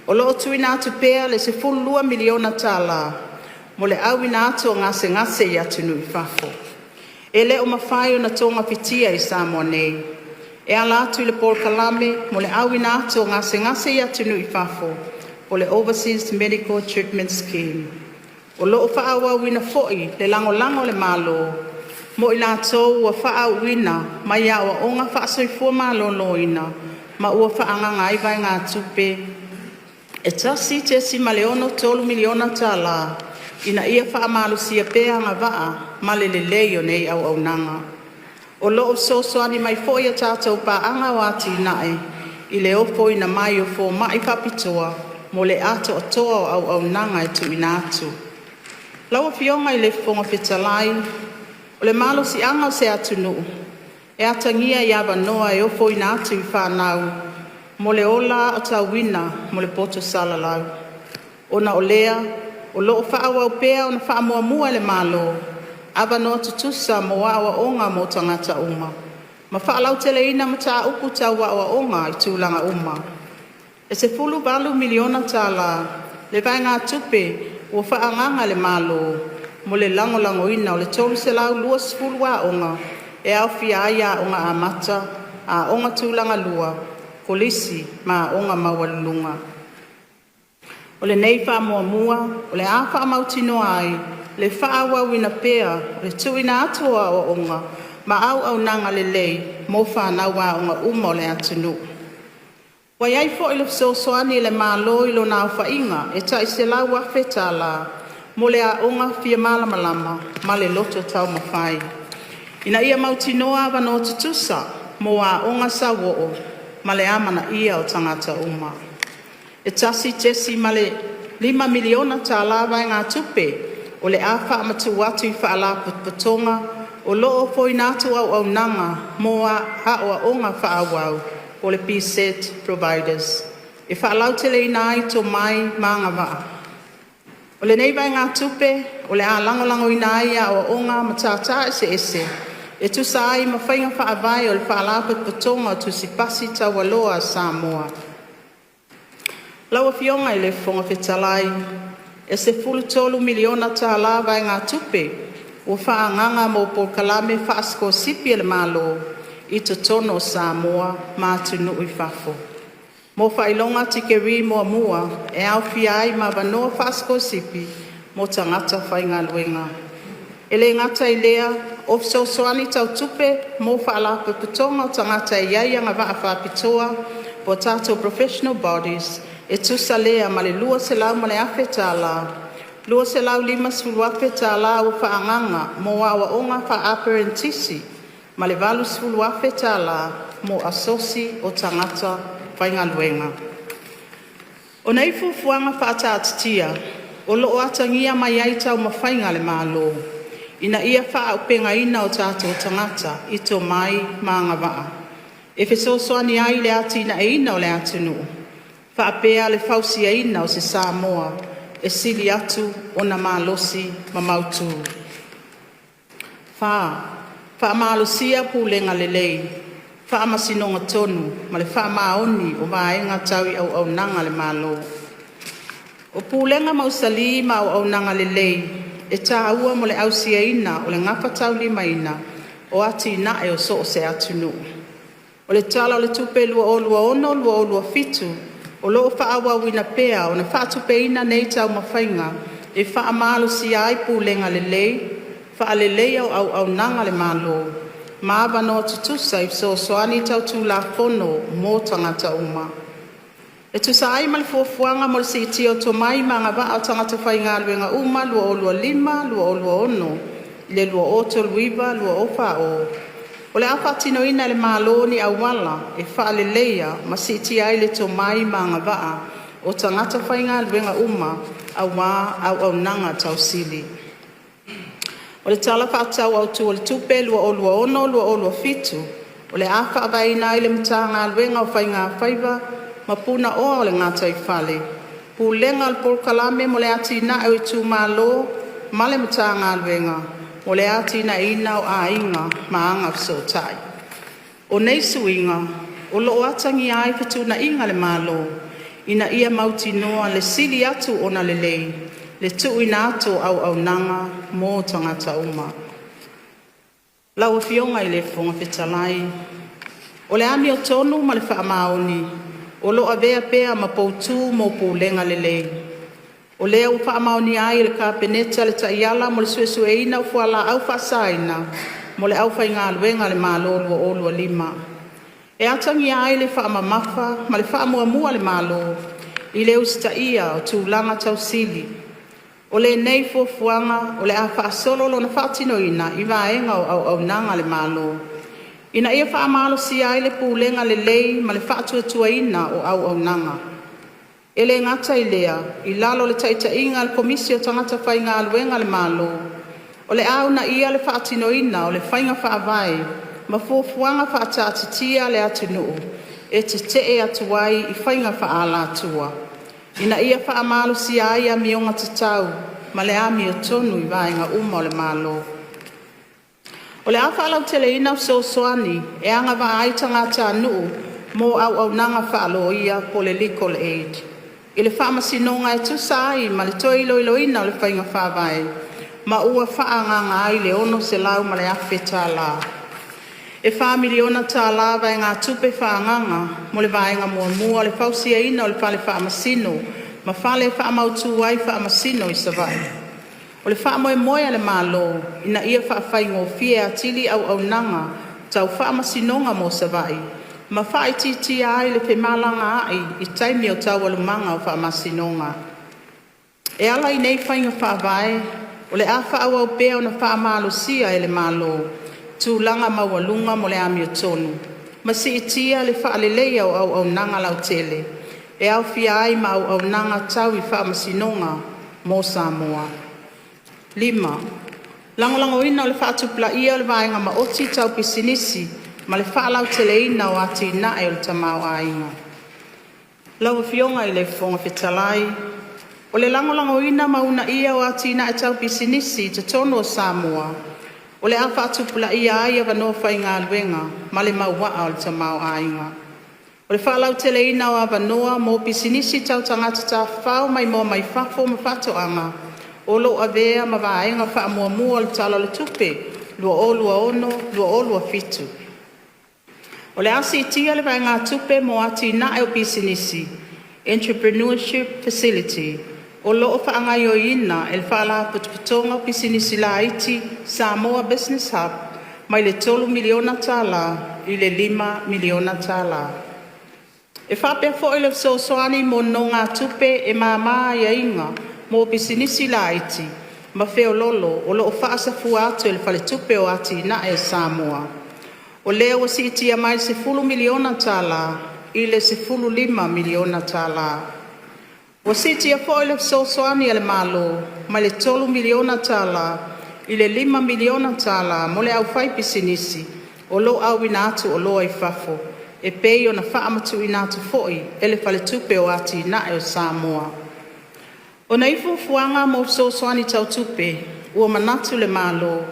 o lo'o tuuina atu pea le $12 miliona tala mo le auina atu o gasegase i atunuu i fafo, e le o mafai ona togafitia i Samoa nei, e ala atu i le Polokalame mo le Auina atu o Gasegase i Atunuu i Fafo (Overseas Medical Treatment Scheme). O lo'o fa'aauauina foi le lagolago a le Malo mo i latou ua fa'aauauina mai aoaoga faa-soifua maloloina, ma ua faaagaga ai vaegatupe e $1.63 miliona tala ina ia faamalosia pea agavaa ma le lelei o nei auaunaga. O lo'o fesoasoani mai foi a tatou Paaga o Atinae i le ofoina mai o fomai faapitoa mo le atoatoa o auaunaga e tuuina atu. Lau Afioga i le Fofoga Fetalai, O le malosiaga o se atunuu e atagia i avanoa e ofoina atu i fanau mo le ola aotauina mo le poto salalau. Ona o lea, o lo'o fa'aauau pea ona fa'amuamua e le Malo avanoa tutusa mo aoaoga mo tagata uma, ma fa'alauteleina mataupu tau aoaoga i tulaga uma. E $18 miliona tala le vaegatupe ua faaagaga e le Malo mo le lagolagoina o le 320 aoga e aofia ai Aoga Amata, Aoga Tulagalua, Kolisi ma Aoga Maualuluga. O lenei faamuamua o le a faamautinoa ai le faaauauina pea o le tuuina atu o aoaoga ma auaunaga lelei mo fanau aoga uma o le atunuu. Ua i ai foi le fesoasoani a le Malo i lona aofaiga e tai $100,000 tala mo le Aoga Fia Malamalama ma le Loto Taumafai, ina ia mautinoa avanoa tutusa mo aoga sauo'o ma le amanaia o tagata uma. E $1.5 miliona tala vaegatupe o le a faamatuu atu i Faalapotopotoga o lo'o ofoina atu auaunaga mo aoaoga fa'aauau (PSET Providers) e fa'alauteleina ai tomai ma agavaa. O lenei vaegatupe o le a lagolagoina ai aoaoga a Matata Eseese e tusa ai ma faiga faavae a le Faalapotopotoga o Tusi Pasi Taualoa a Samoa. Lau Afioga i le Fofoga Fetalai, E $13 miliona tala vaegatupe ua faaagaga mo polokalame faasikolasipi a le Malo i totonu o Samoa ma atunuu i fafo, mo faailoga tikeri muamua e aofia ai ma avanoa faasikolasipi mo tagata faigaluega. E le gata i lea o fesoasoani tau tupe mo faalapotopotoga o tagata e iai agavaa faapitoa (tatou Professional Bodies) e tusa lea ma le $200,000 tala. $250,000 tala ua faaagaga mo aoaoga faa-aperenitisi ma le $80,000 tala mo asosi o tagata faigaluega. O nei fuafuaga faataatitia o loo atagia mai ai taumafaiga a le Malo ina ia faaauupegaina o tatou tagata i tomai ma agavaa e fesoasoani ai i le atinaeina o le atunuu, faapea le fausiaina o se Samoa e sili atu ona malosi ma mautu. 4. Faamalosia Pulega Lelei. Faamasinoga Tonu ma le Faamaoni o Vaega Tau i Auaunaga a le Malo. O pulega mausali ma auaunaga lelei e taua mo le ausiaina o le gafataulimaina o atinae o so o se atunuu. O le Tala o le Tupe 2026/2027 o lo'o fa'aauauina pea ona faatupeina nei taumafaiga e faamalosia ai pulega lelei, faaleleia o auaunaga a le Malo, ma avanoa tutusa i fesoasoani tau tulafono mo tagata uma. E tusa ai ma le Fuafuaga mo le Siitia o Tomai ma Agavaa o Tagata Faigaluega uma 2025-2026 i le 2039-2040, o le a faatinoina e le Malo ni auala e faaleleia ma siitia ai le tomai ma agavaa o tagata faigaluega uma aua auaunaga tau sili. O le Tala Fa'atatau Autu o le Tupe 2026/2027 o le a faavaeina ai le Matagaluega o Faigafaiva ma Punaoa o le Gataifale, Pulega o le Polokalame mo le Atinae o Itumalo ma le Matagaluega mo le Atinaeina o Aiga ma Agafesootai. O nei suiga o lo'o atagia ai fetuunaiga a le Malo ina ia mautinoa le sili atu ona lelei le tuuina atu o auaunaga mo tagata uma. Lau Afioga i le Fofoga Fetalai, O le amiotonu ma le faamaoni o lo'o avea pea ma poutu mo pulega lelei. O lea ua faamaonia ai e le Kapeneta le Taiala mo le Suesueina o Fualaau Faasaina mo le Aufaigaluega a le Malo 2025, e atagia ai le faamamafa ma le faamuamua a le Malo i le usitaia o tulaga tausili. O lenei fuafuaga o le a faasolo lona faatinoina i vaega o auaunaga a le Malo, ina ia faamalosia ai le pulega lelei ma le faatuatuaina o auaunaga. E le gata i lea, i lalo o le taitaiga a le Komisi o Tagata Faigaluega a le Malo, o le a uunaia le faatinoina o le faiga faavae ma fuafuaga faataatitia a le atunuu e tete'e atu ai i faiga faaalatua, ina ia faamalosia ai amioga tatau ma le amiotonu i vaega uma o le Malo. O le a faalauteleina fesoasoani e agavaa ai tagatanuu mo auaunaga faaloia (legal aid) i le Faamasinoga e tusa ai ma le toe iloiloina o le Faiga Faavae, ma ua faaagaga ai le $600,000 tala. E $4 miliona tala vaegatupe faaagaga mo le vaega muamua o le fausiaina o le Fale Faamasino ma fale e faamautu ai Faamasino i Savaii. O le faamoemoe a le Malo ina ia faafaigofie atili auaunaga tau faamasinoga mo Savaii ma faaitiitia ai le femalagaa'i i taimi o taualumaga o faamasinoga. E ala i nei faiga faavae, o le a faaauau pea ona faamalosia e le Malo tulaga maualuga mo le amiotonu ma siitia le faaleleia o auaunaga lautele, e aofia ai ma auaunaga tau i faamasinoga mo Samoa. 5. Lagolagoina o le Faatupulaia o le Vaega Maoti Tau Pisinisi ma le Faalauteleina o Atinae o le Tamaoaiga. Lau Afioga i le Fofoga Fetalai, O le lagolagoina ma uunaia o atinae tau pisinisi i totonu o Samoa o le a faatupulaia ai avanoa faigaluega ma le mauaa o le tamaoaiga. O le faalauteleina o avanoa mo pisinisi tau tagata tafafao maimoa mai fafo ma faatoaga o lo'o avea ma vaega faamuamua o le Tala o le Tupe 2026/2027. O le a siitia le vaegatupe mo Atinae o Pisinisi (Entrepreneurship Facility) o lo'o faagaoioina e le Faalapotopotoga o Pisinisi Laiti Samoa Business Hub, mai le $3 miliona tala i le $5 miliona tala. E faapea foi le fesoasoani mo nonogatupe e mama aiaiga mo pisinisi laiti ma feololo o lo'o faasafua atu e le Faletupe o Atinae a Samoa, o lea ua siitia mai le $10 miliona tala i le $15 miliona tala. Ua siitia foi le fesoasoani a le Malo mai le $3 miliona tala i le $5 miliona tala mo le aufaipisinisi o lo'o auina atu oloa i fafo, e pei ona faamatuuina atu foi e le Faletupe o Atinae o Samoa. O nei fuafuaga mo fesoasoani tau tupe ua manatu le Malo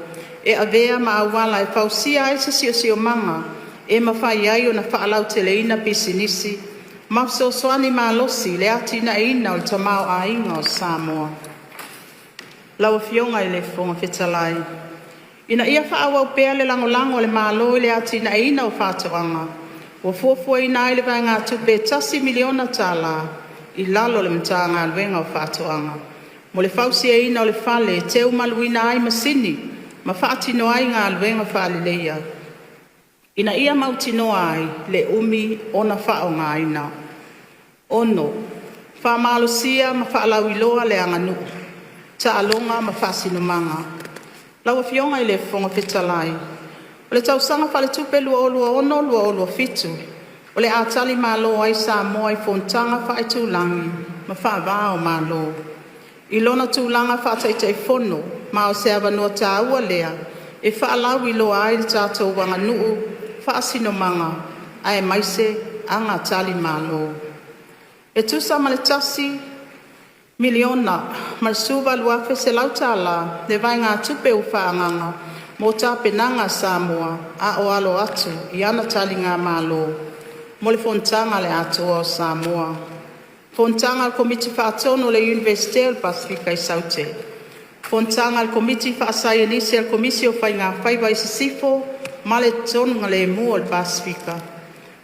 e avea ma auala e fausia ai se siosiomaga e mafai ai ona faalauteleina pisinisi ma fesoasoani malosi i le atinaeina o le tamaoaiga o Samoa. Lau Afioga i le Fofoga Fetalai, Ina ia faaauau pea le lagolago a le Malo i le atinaeina o faatoaga, ua fuafuaina ai le vaegatupe e tasi miliona tala i lalo o le Matagaluega o Faatoaga mo le fausiaina o le fale e teumaluina ai masini ma faatino ai galuega faaleleia ina ia mautinoa ai le umi ona faaaogaina. 6. Faamalosia ma faalauiloa le Aganuu, Taaloga ma Faasinomaga. Lau Afioga i le Fofoga Fetalai, O le tausaga faaletupe 2026/2027 o le a talimalo ai Samoa i fonotaga faaitulagi ma faava-o-Malo, i lona tulaga faa-Taitaifono ma o se avanoa taua lea e faalauiloa ai le tatou aganuu, faasinomaga aemaise aga talimalo. E tusa ma le $1,018,100 tala le vaegatupe ua faaagaga mo tapenaga a Samoa a o alo atu i ana taligamalo mo le Fonotaga a le Atoa o Samoa, Fonotaga a le Komiti Faatonu a le Iunivesite o le Pasefika i Saute, Fonotaga a le Komiti Faasaienisi a le Komisi o Faigafaiva i Sisifo ma le Tonugalemu o le Pasefika,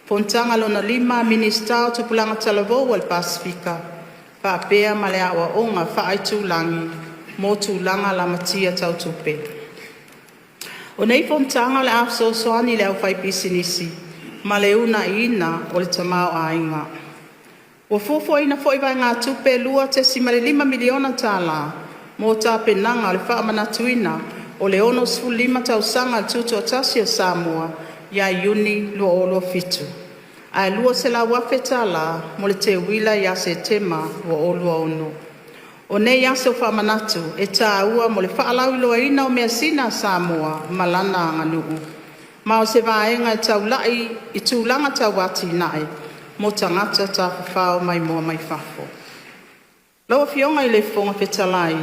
Fonotaga Lona Lima a Minisita o Tupulaga Talavou a le Pasefika, faapea ma le Aoaoga Faaitulagi mo Tulaga Lamatia Tau Tupe. O nei fonotaga o le a fesoasoani i le aufaipisinisi ma le uunaiina o le tamaoaiga. Ua fuafuaina foi vaegatupe e $2.5miliona tala mo tapenaga o le faamanatuina o le 65 tausaga o le Tutoatasi o Samoa ia Iuni 2027, ae $200,000 tala mo le teuila ia Setema 2026. O nei aso faamanatu e taua mo le faalauiloaina o measina a Samoa ma lana aganuu, ma o se vaega e taulai i tulaga tau atinae mo tagata tafafao maimoa mai fafo. Lau Afioga i le Fofoga Fetalai,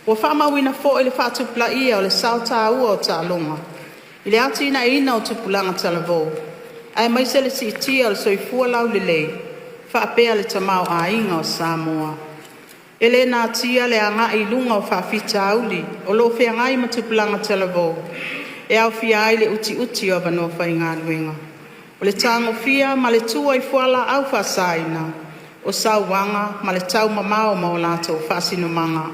Ua faamauina foi le faatupulaia o le sao taua o taaloga i le atinaeina o tupulaga talavou, aemaise le siitia o le soifua laulelei faapea le tamaoaiga o Samoa. E le natia le agai i luga o faafitauli o lo o feagai ma tupulaga talavou, e aofia ai le utiuti o avanoa faigaluega, o le tagofia ma le tua i fualaau faasaina, o sauaga ma le taumamao ma o latou faasinomaga.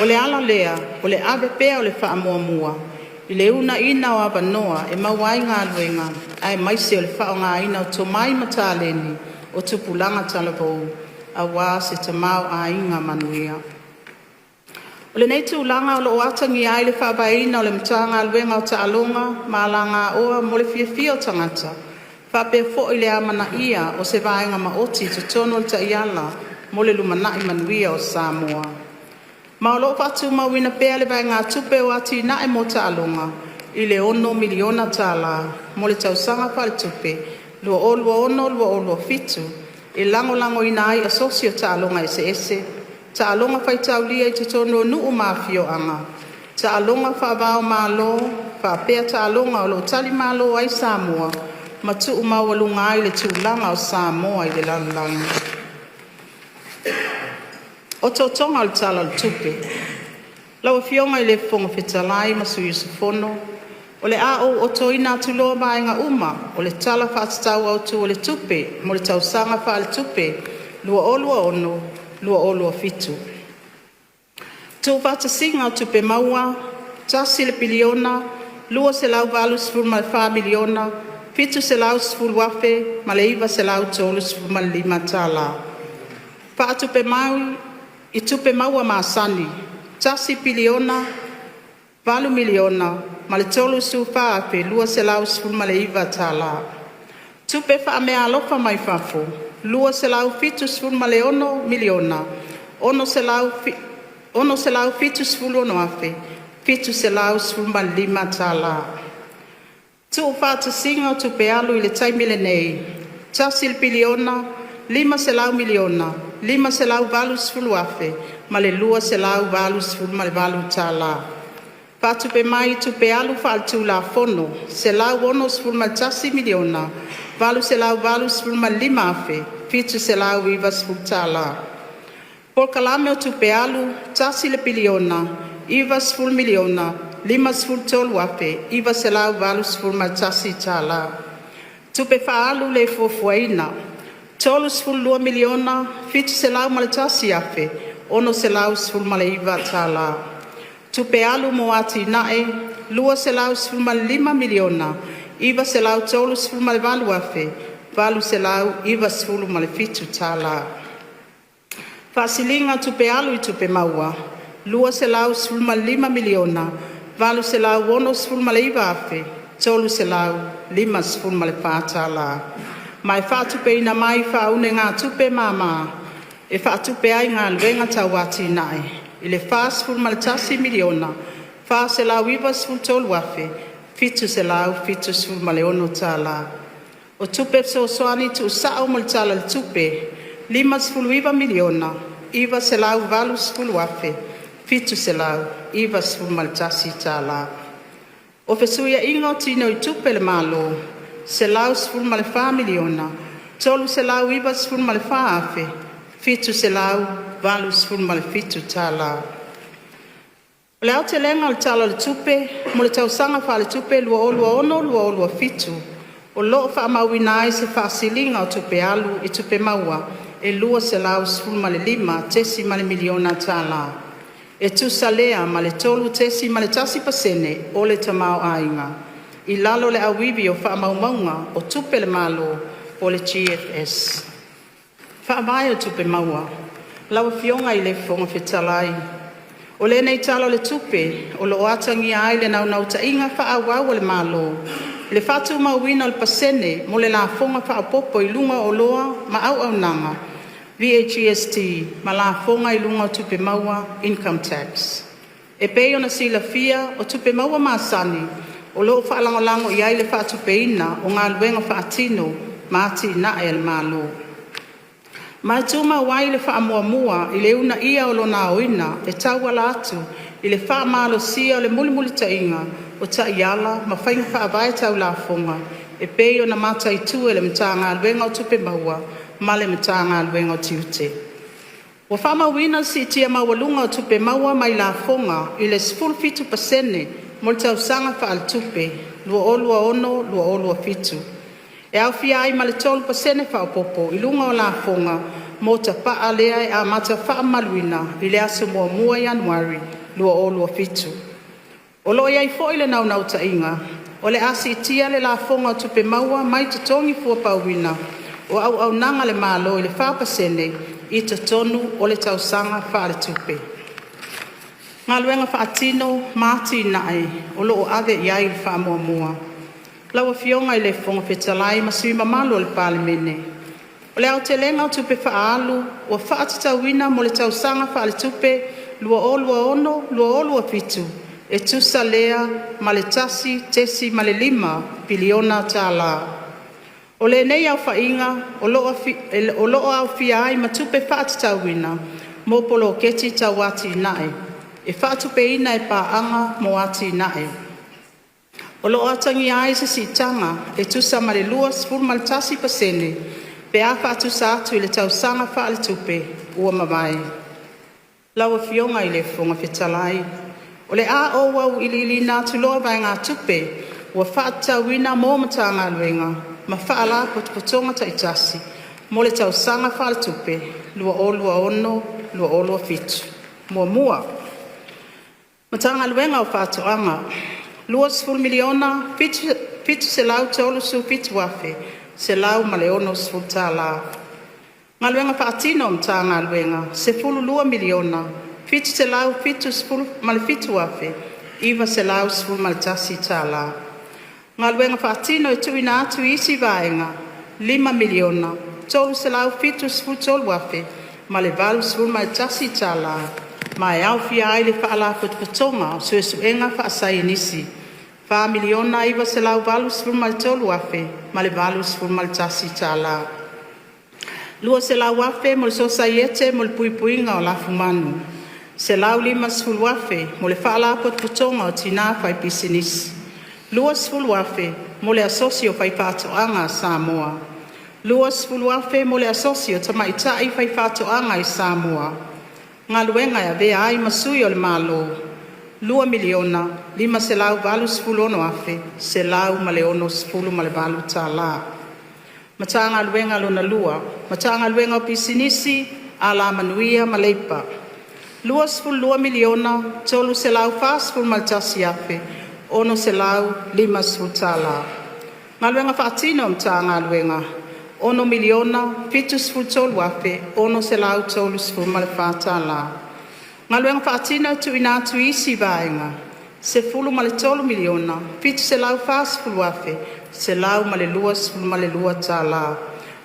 O le ala lea o le ave pea o le faamuamua i le uunaia o avanoa e maua ai galuega aemaise o le faaaogaina o tomai ma taleni o tupulaga talavou aua se tamaoaiga manuia. O lenei tulaga o loo atagia ai le faavaeina o le Matagaluega o Taaloga ma Alagaoa mo le Fiafia o Tagata faapea foi le amanaia o se vaega maoti i totonu o le Taiala mo le Lumanai Manuia o Samoa. Ma o loo faatumauina pea le vaegatupe o atinae mo taaloga i le $6miliona tala mo le tausaga faaletupe 2026/2027 e lagolagoina ai asosi o taaloga eseese, taaloga faitaulia i totonu o nuu ma afioaga, taaloga faavaomalo faapea taaloga o loo talimalo ai Samoa ma tuumaualuga ai le tulaga o Samoa i le lalolagi. Otootoga o le Tala o le Tupe Lau Afioga i le Fofoga Fetalai ma Sui Usufono, O le a ou otoina atu loa vaega uma o le Tala Faatatau Autu o le Tupe mo le tausaga faaletupe 2026/2027. Tuufaatasiga o Tupe Maua: $1, 284,710,935 Faatupe mai i Tupe Maua masani: $1, 008,034,219 Tupe Faameaalofa Mai Fafo: $276,676,715 Tuufaatasiga o Tupe Alu i le taimi lenei: $1, 500,000, 580,288 tala. Faatupe mai i Tupe Alu Faaletulafono $161,885,790. Polokalame o Tupe Alu $1,090,053,981. Tupe Faaalu le Fuafuaina $32,701,619. Tupe Alu mo Atinae $215,938,897. Faasiliga o Tupe Alu i Tupe Maua $215,869,354 Ma e faatupeina mai i faaunegatupe mama e faatupe ai galuega tau atinae i le $41,493,776. O Tupe Fesoasoani tuusao mo le Tala o le Tupe $59,980,791. O fesuiaiga o tinoitupe a le Malo $114,394,787. O le aotelega o le Tala o le Tupe mo le tausaga faaletupe 2026/2027, o loo faamauina ai se faasiliga o tupe alu i tupe maua e $215.0 miliona tala, e tusa lea ma le 3.1% o le tamaoaiga, i lalo o le Auivi o Faamaumauga o Tupe a le Malo poo le GFS. Faavae o Tupe Maua. Lau Afioga i le Fofoga Fetalai, O lenei Tala o le Tupe o loo atagia ai le naunautaiga faaauau a le Malo i le faatumauina o le pasene mo le lafoga faaopopo i luga o Oloa ma Auaunaga VAGST, ma Lafoga i luga o Tupe Maua Income Tax. E pei ona silafia o tupe maua masani o loo faalagolago iai le faatupeina o galuega faatino ma atinae a le Malo, ma e tumau ai le faamuamua i le uunaia o lona aoina e tauala atu i le faamalosia o le mulimulitaiga o Taiala ma Faiga Faavae tau lafoga e pei ona mataitu e le Matagaluega o Tupe Maua ma le Matagaluega o Tiute. Ua faamauina le siitia maualuga o tupe maua mai lafoga i le 17% mo le tausaga faaletupe 2026/2027, e aofia ai ma le 3% faaopopo i luga o lafoga mo tapaa lea e amata faamamaluina i le aso 1 Ianuari 2027. O loo iai foi le naunautaiga o le a siitia le lafoga o tupe maua mai totogi fuapauina o auaunaga a le Malo i le 4% i totonu o le tausaga faaletupe. Galuega Faatino ma Atinae o loo ave iai le Faamuamua. Lau Afioga i le Fofoga Fetalai ma Sui Mamalu o le Palemene, O le aotelega o tupe faaalu ua faatatauina mo le tausaga faaletupe 2026/2027 e tusa lea ma le $1.5 piliona tala. O lenei aofaiga o loo aofia ai ma tupe faatatauina mo poloketi tau atinae e faatupeina e paaga mo atinae. O loo atagia ai se siitaga e tusa ma le 21% pe a faatusa atu i le tausaga faaletupe ua mavae. Lau Afioga i le Fofoga Fetalai, O le a ou auiliiliina atu loa vaegatupe ua faatatauina mo Matagaluega ma Faalapotopotoga taitasi mo le tausaga faaletupe 2026/2027. 1. Matagaluega o Faatoaga - $20,737,160. Galuega Faatino a Matagaluega - $12,777,911. Galuega Faatino e Tuuina atu i isi Vaega - $5,373,081 ma e aofia ai le Faalapotopotoga o Suesuega Faasaienisi $4,983,081. $200,000 mo le Sosaiete mo le Puipuiga o Lafumanu. $150,000 mo le Faalapotopotoga o Tina Faipisinisi; $20,000 mo le Asosi o Faifaatoaga a Samoa; $20,000 mo le Asosi o Tamaitai Faifaatoaga i Samoa. Galuega e Avea ai ma Sui o le Malo: $2,586,168. Matagaluega Lona Lua, Matagaluega o Pisinisi, Alamanuia ma Leipa - $22,341,650. Galuega Faatino a Matagaluega - $6,073,634. Galuega Faatino e Tuuina atu i isi Vaega $13,740,122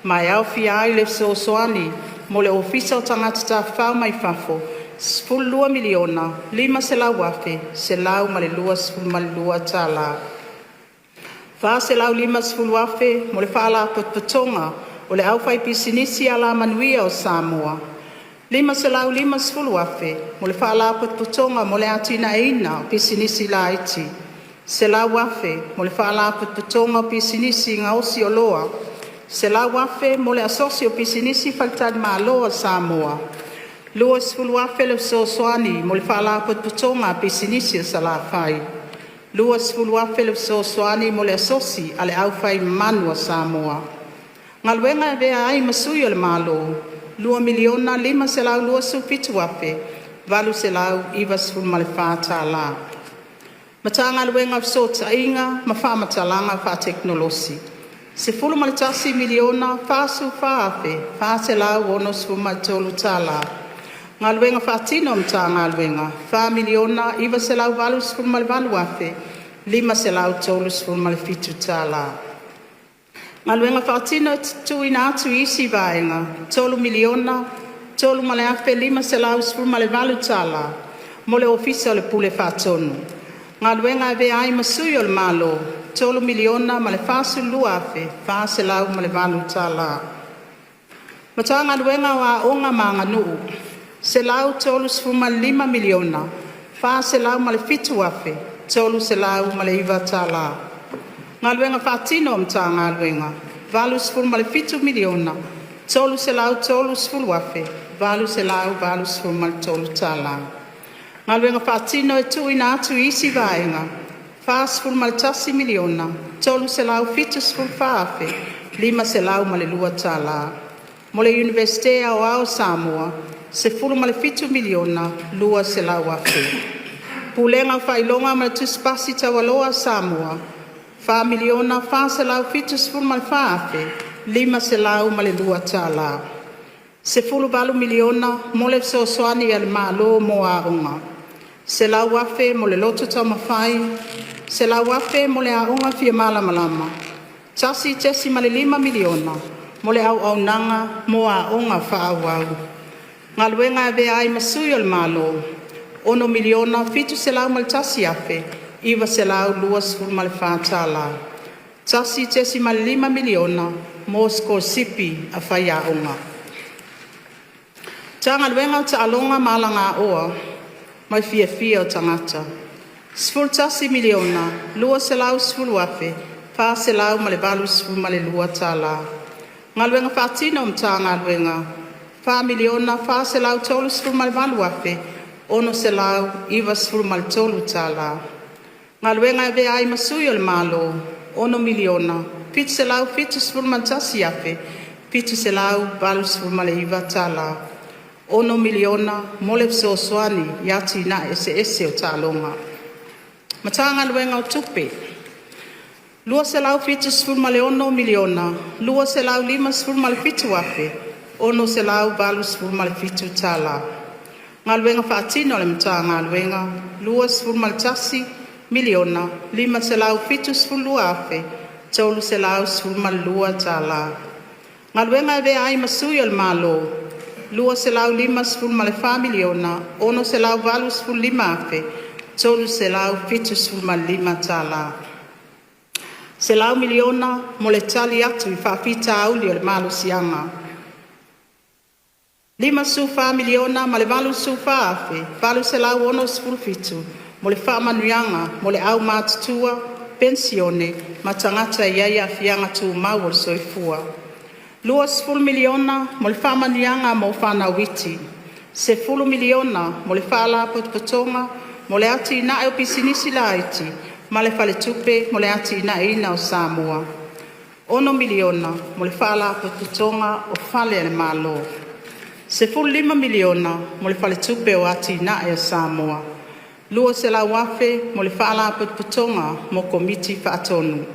ma e aofia ai le fesoasoani mo le Ofisa o Tagata Tafafao mai Fafo $12,500,122. $450,000 mo le Faalapotopotoga o le Aufaipisinisi Alamanuia o Samoa. $550,000 mo le Faalapotopotoga mo le Atinaeina o Pisinisi Laiti. $100,000 mo le Faalapotopotoga o Pisinisi Gaosi Oloa. $100,000 mo le Asosi o Pisinisi Faletalimalo a Samoa. $20,000 le fesoasoani mo le Faalapotopotoga a Pisinisi a Salafai. $20,000 le fesoasoani mo le Asosi a le Au Fai Manu a Samoa. Galuega e Avea ai ma Sui o le Malo - $2,527,894. Matagaluega o Fesootaiga ma Fa'amatalaga Fa'atekonolosi - $11,044,463 tala. Galuega Faatino a Matagaluega - $4,988,537 tala. Galuega Faatino Tuuina atu i isi Vaega $3,003,518 mo le Ofisa o le Pule Faatonu. Galuega e Avea ai ma Sui o le Malo - $3,042,408. Matagaluega o Aoga ma Aganuu - $135,407,309. Galuega Faatino a Matagaluega - $87,330,883. Galuega Faatino e Tuuina atu i isi Vaega $41,374,502. Mo le Iunivesite Aoao o Samoa - $17,200,000. Pulega o Faailoga ma le Tusi Pasi Taualoa a Samoa - $4,474,502. $18miliona mo le fesoasoani a le Malo mo aoga. $100 afe mo le Loto Taumafai. $100 afe mo le Aoga Fia Malamalama. $1.5miliona mo le Auaunaga mo Aoga Fa'aauau. Galuega e Avea ai ma Sui o le Malo - $6,701,924. $1.5miliona mo sikolasipi a faiaoga. Matagaluega o Taaloga ma Alagaoa ma le Fiafia o Tagata $11,210,482. Galuega Faatino a Matagaluega $4,438,693. Galuega e Avea ai ma Sui o le Malo - $6,771,789. $6miliona mo le fesoasoani i atina'e eseese o taaloga. Matagaluega o Tupe $276,257,687. Galuega Faatino a le Matagaluega $21,572,312. Galuega e Avea ai ma Sui o le Malo $254,685,375. $100miliona mo le Tali atu i Faafitauli o le Malosiaga. $54 ma le $84,867 mo le faamanuiaga mo le aumatutua, penisione ma tagata e iai aafiaga tumau o le soifua. $20miliona mo le faamanuiaga mo fanau iti. $10miliona mo le Faalapotopotoga mo le Atinae o Pisinisi Laiti ma le Faletupe mo le Atinaeina o Samoa. $6miliona mo le Faalapotopotoga o Fale a le Malo. $15miliona mo le Faletupe o Atinae a Samoa. $200,000 mo le Faalapotopotoga mo Komiti Faatonu.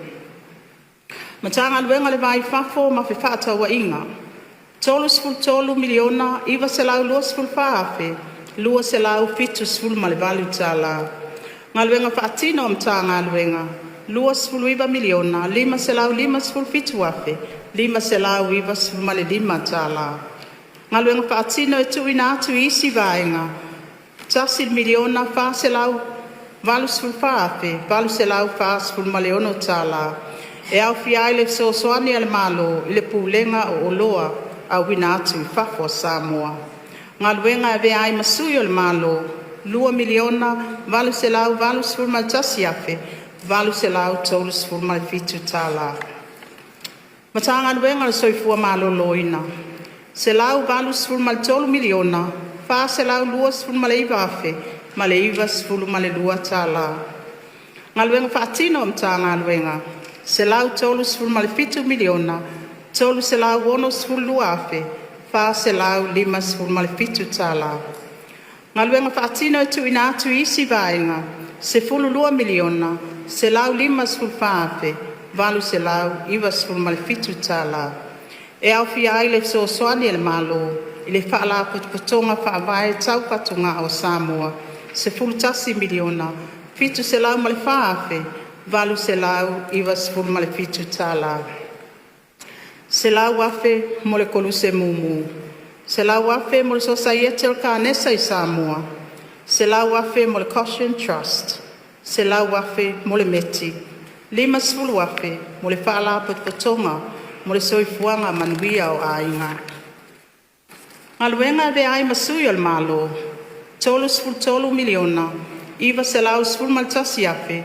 Matagaluega o le Va-i-Fafo ma Fefaatauaiga - $33,924,278. Galuega Faatino a Matagaluega - $29,557,595. Galuega Faatino e Tuuina atu i isi Vaega $1,484,846 e aofia ai le fesoasoani a le Malo i le Pulega o Oloa Auina atu i Fafo a Samoa. Galuega e Avea ai ma Sui o le Malo - $2,881,837. Matagaluega o le Soifua Maloloina $183,429,092. Galuega Faatino a Matagaluega $137,362,457. Galuega Faatino e Tuuina atu i isi Vaega $12,154,897. E aofia ai le fesoasoani a le Malo i le Faalapotopotoga Faavae Tau Fatugao a Samoa $11,704,897. $100,000 mo le Koluse Mumu. $100,000 mo le Sosaiete o le Kanesa i Samoa. $100,000 mo le Koshen Trust. $100,000 mo le METI. $50,000 mo le Faalapotopotoga mo le Soifuaga Manuia o Aiga. Galuega e Avea ai ma Sui o le Malo - $33,911,738.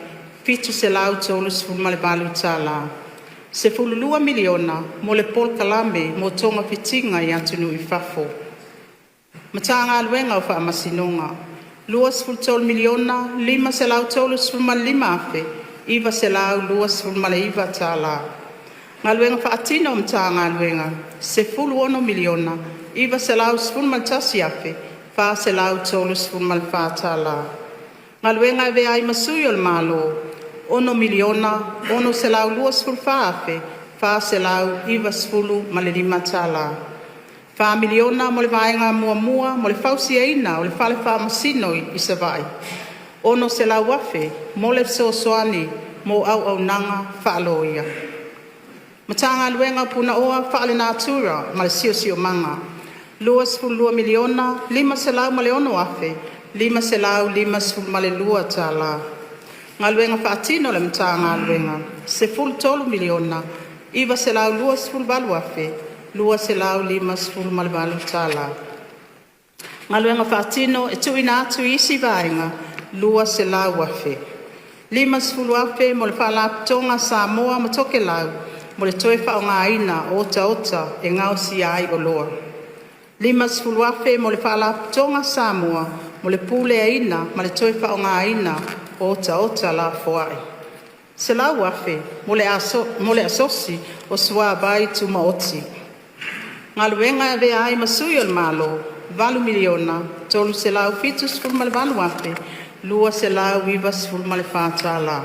$12miliona mo le Polokalame mo Togafitiga i atunuu i fafo. Matagaluega o Faamasinoga $23,535,929. Galuega Faatino a Matagaluega $16,911,434. Galuega e Avea ai ma Sui o le Malo - $6,624,495. $4miliona mo le Vaega Muamua mo le fausiaina o le Fale Faamasino i Savaii. $600,000 mo le fesoasoani mo auaunaga faaloia. Matagaluega o Punaoa Faalenatura ma le Siosiomaga $22,506,552. Galuega Faatino a le Matagaluega $13,928,258. Galuega Faatino e Tuuina atu i isi Vaega $200,000. $50,000 mo le Faalapotopotoga a Samoa ma Tokelau mo le toe faaaogaina o otaota e gaosia ai oloa. $50,000 mo le Faalapotopotoga a Samoa mo le Puleaina ma le toe Faaaogaina o Otaota Lafoai. $100,000 mo le Asosi o Suavai Tumaoti. Galuega e Avea ai ma Sui o le Malo - $8,378,294.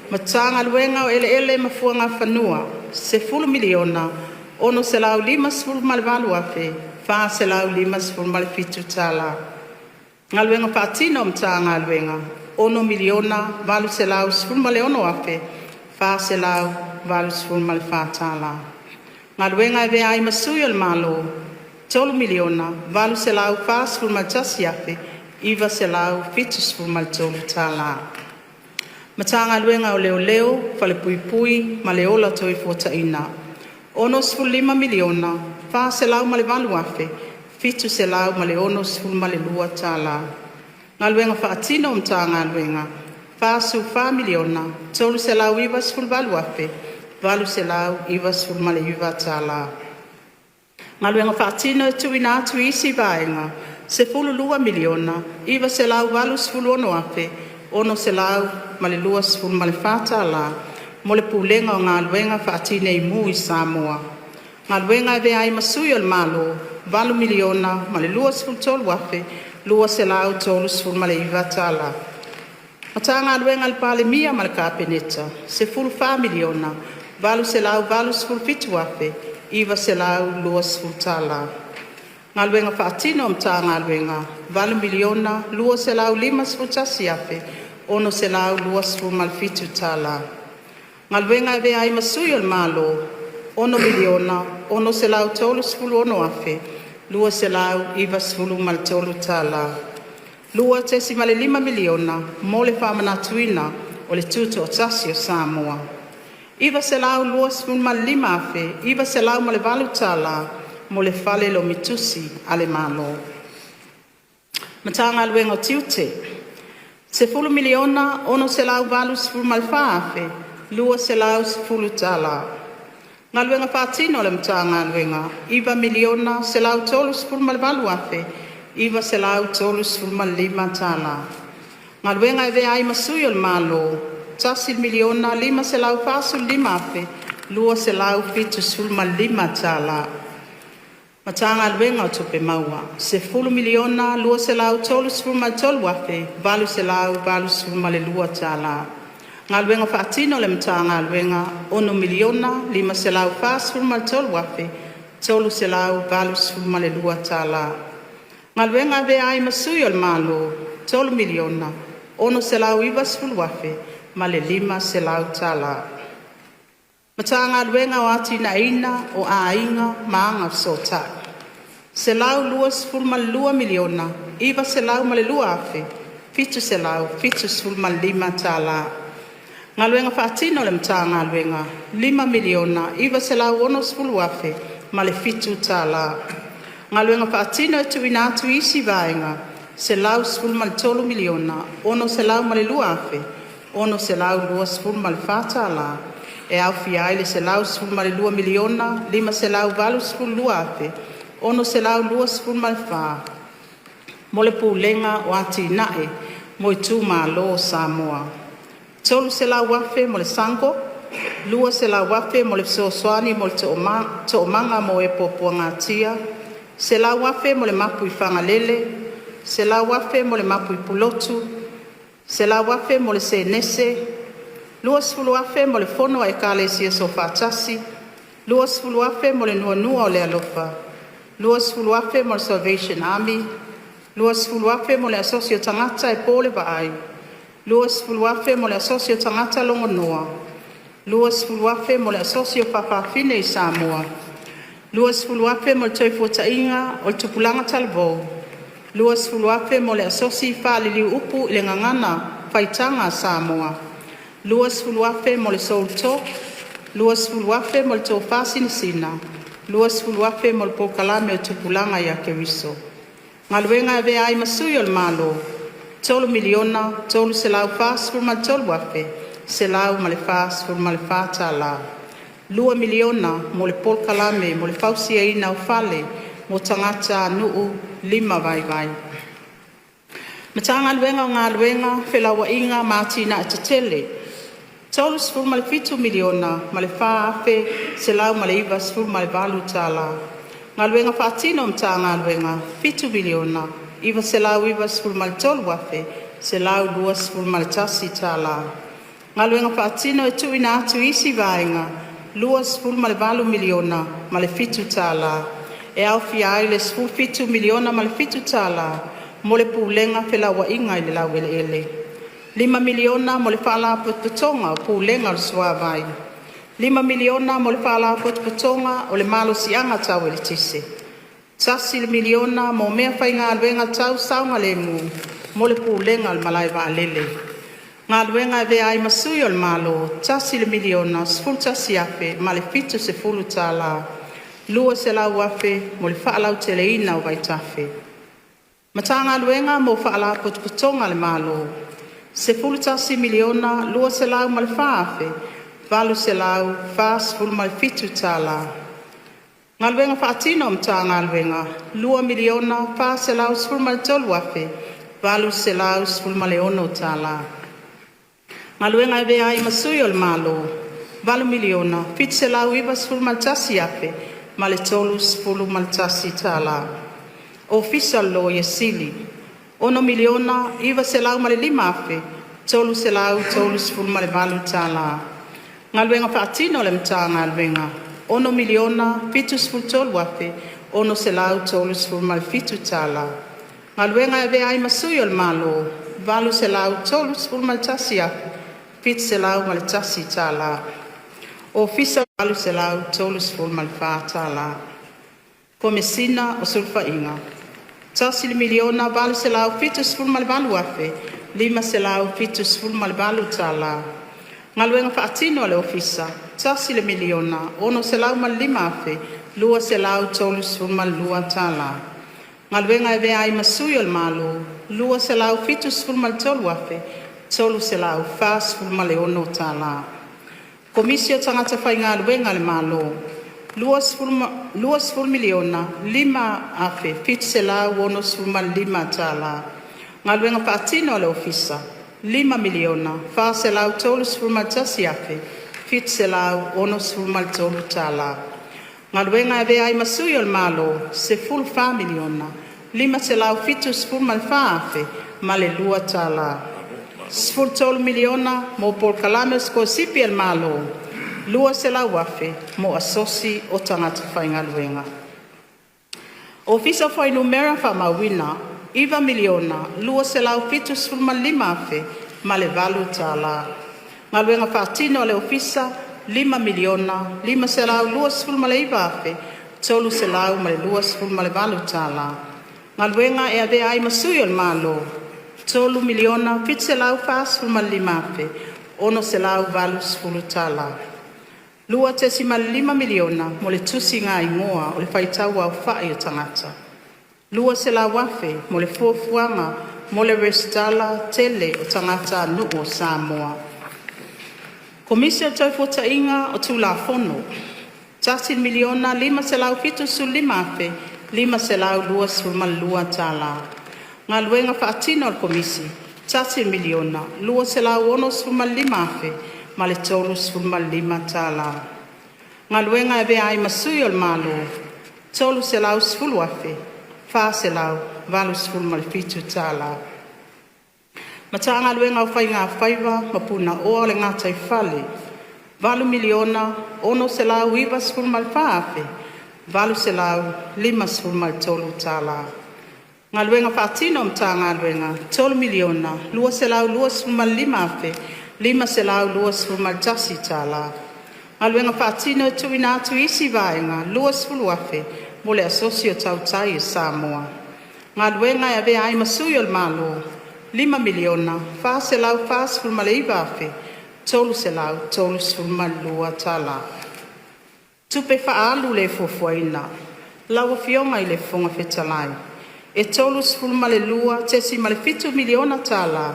Matagaluega o Eleele ma Fuagafanua $10,658,457. Galuega Faatino a Matagaluega $6,816,484. Galuega e Avea ai ma Sui o le Malo - $3,841,973. Matagaluega o Leoleo, Falepuipui ma le Ola Toefuataina - $762. Galuega Faatino a Matagaluega $44,398,899. Galuega Faatino e Tuuina atu i isi Vaega $12,986,624 mo le Pulega o Galuega Faatineimu i Samoa. Galuega e Avea ai ma Sui o le Malo $8,023,239. Matagaluega a le Palemia ma le Kapeneta $14,887,920. Galuega Faatino a Matagaluega $8,251,627. Galuega e Avea ai ma Sui o le Malo $6,636,293. $2.5miliona mo le faamanatuina o le Tutoatasi o Samoa. $925,908 mo le Fale Lomi Tusi a le Malo. Matagaluega o Tiute $10,684,210. Galuega Faatino a le Matagaluega $9,138,935. Galuega e Avea ai ma Sui o le Malo $1,545,275. Matagaluega o Tupe Maua $10,233,882. Galuega Faatino a le Matagaluega $6,543,382. Galuega e Avea ai ma Sui o le Malo $3,690,500. Matagaluega o Atinaeina o Aiga ma Agafesootai $122,902,775. Galuega Faatino a le Matagaluega $5,960,007. Galuega Faatino e Tuuina atu i isi Vaega $113,602,624 e aofia ai le $112,582,624 mo le Pulega o Atinae mo Itumalo o Samoa, $300,000 mo le SUNGO, $200,000 mo le Fesoasoani mo le Toomaga mo e Puapuagatia, $100,000 mo le mapu i Fagalele, $100,000 mo le mapu i Pulotu, $100,000 mo le Senese, $20,000 mo le Fono a Ekalesia Soofaatasi, $20,000 mo le Nuanua o le Alofa, $20,000 mo le Salvation Army, $20,000 mo le Asosi o Tagata e Po le Vaai, $20,000 mo le Asosi o Tagata Logonoa, $20,000 mo le Asosi o Faafafine i Samoa, $20,000 mo le Toefuataiga o le Tupulaga Talavou, $20,000 mo le Asosi Faaliliu Upu i le Gagana Faitaga a Samoa, $20,000 mo le Soul Talk, $20,000 mo le Tofa Sinasina, $20,000 mo le Polokalame o Tupulaga ia Keriso. Galuega e Avea ai ma Sui o le Malo $3,343,144. $2miliona mo le Polokalame mo le Fausiaina o Fale mo Tagatanuu Lima Vaivai. Matagaluega o Galuega, Felauaiga ma Atinae Tetele $37,004,198. Galuega Faatino a Matagaluega $7,993,121. Galuega Faatino e Tuuina atu i isi Vaega $28,000,007 e aofia ai le $17,000,007 mo le Pulega o Felauaiga i le Laueleele; $5miliona mo le Faalapotopotoga o Pulega o le Suavai; $5miliona mo le Faalapotopotoga o le Malosiaga Tau Eletise; $1miliona mo meafaigaluega tau saogalemu mo le Pulega o le Malae Vaalele. Galuega e Avea ai ma Sui o le Malo - $1,011,070. $200,000 mo le faalauteleina o vaitafe. Matagaluega mo Faalapotopotoga a le Malo: $11,204,847 Galuega Faatino a Matagaluega: $2,413,816 Galuega e Avea ai ma Sui o le Malo: $8,791,031 Ofisa o le Loia Sili: $6,905,338 Galuega Faatino a le Matagaluega: $6,073,637 Galuega e Avea ai ma Sui o le Malo: $831,701 Ofisa $834 Komesina o Sulufaiga: $1,878,578 Galuega Faatino a le Ofisa: $1,605,232 Galuega e Avea ai ma Sui o le Malo: $273,346 Komisi o Tagata Faigaluega a le Malo: $20,005,765 Galuega Faatino a le Ofisa: $5,431,763 Galuega e Avea ai ma Sui o le Malo: $14,574,002 $13miliona mo polokalame o sikolasipi a le Malo; $200,000 mo asosi o tagata faigaluega. Ofisa o Fuainumera Faamauina: $9,275,008 Galuega Faatino a le Ofisa: $5,529,328 Galuega e Avea ai ma Sui o le Malo: $3,745,680 $2.5miliona mo le tusigaigoa o le faitauaofai o tagata. $200,000 mo le fuafuaga mo le resitala tele o tagatanuu o Samoa. Komisi o le Toefuataiga o Tulafono $1,575,522 Galuega Faatino a le Komisi $1,265,035 Galuega e Avea ai ma Sui o le Malo $310,487 Matagaluega o Faiga Faiva ma Punaoa o le Gataifale $8,694,853 Galuega Faatino a Matagaluega: $3,225,521 Galuega Faatino e tuuina atu i isi Vaega $20,000 mo le Asosi o Tautai a Samoa. Galuega e Avea ai ma Sui o le Malo $5,449,332 Tupe Faaalu le Fuafuaina: Lau Afioga i le Fofoga Fetalai, E $32.7miliona tala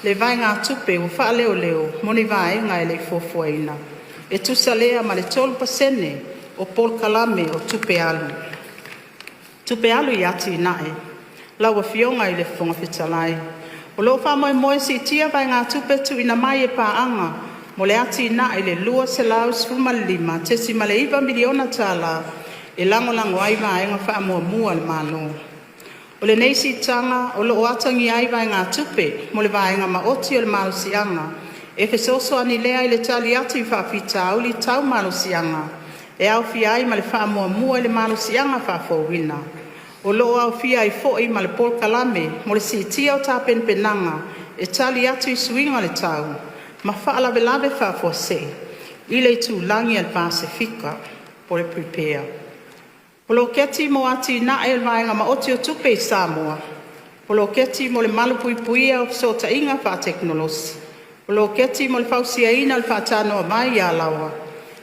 le vaegatupe ua faaleoleo mo ni vaega e lei fuafuaina, e tusa lea ma le 3% o polokalame o tupe alu. Tupe Alu i Atinae: Lau Afioga i le Fofoga Fetalai, O lo'o fa'amoemoe e si'itia vaegatupe tuuina mai e pa'aga mo le atina'e i le $215.9miliona tala e lagolago ai vaega fa'amuamua a le Malo. O lenei si'itaga o lo'o atagia ai vaegatupe mo le Vaega Maoti o le Malosiaga e fesoasoani lea i le tali atu i fa'afitauli tau malosiaga, e aofia ai ma le fa'amuamua i le malosiaga fa'afouina. O lo'o aofia ai fo'i ma le polokalame mo le siitia o tapenapenaga e tali atu i suiga o le tau ma fa'alavelave fa'afuasei i le itulagi a le Pasefika (PREPARE). Poloketi mo Atina'e o le Vaega Maoti o Tupe i Samoa, Poloketi mo le Malupuipuia o Fesootaiga Faatekonolosi, Poloketi mo le Fausiaina o le Faatanoavai Alaoa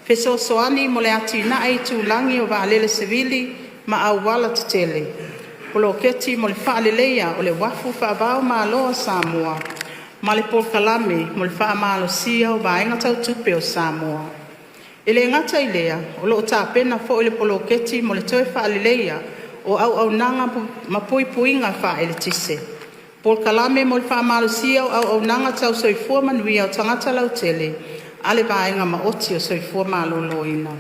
Fesoasoani mo le Atinae Itulagi o Vaalele Savili ma Auala Tetele; Poloketi mo le Faaleleia o le Uafu Faava-o-Malo a Samoa; ma le Polokalame mo le Faamalosia o Vaega Tau Tupe o Samoa. E le gata i lea, o lo'o tapena foi le poloketi mo le toe faaleleia o auaunaga ma puipuiga faa-eletise, polokalame mo le faamalosia o auaunaga tau soifua manuia o tagata lautele a le Vaega Maoti o le Soifua Maloloina,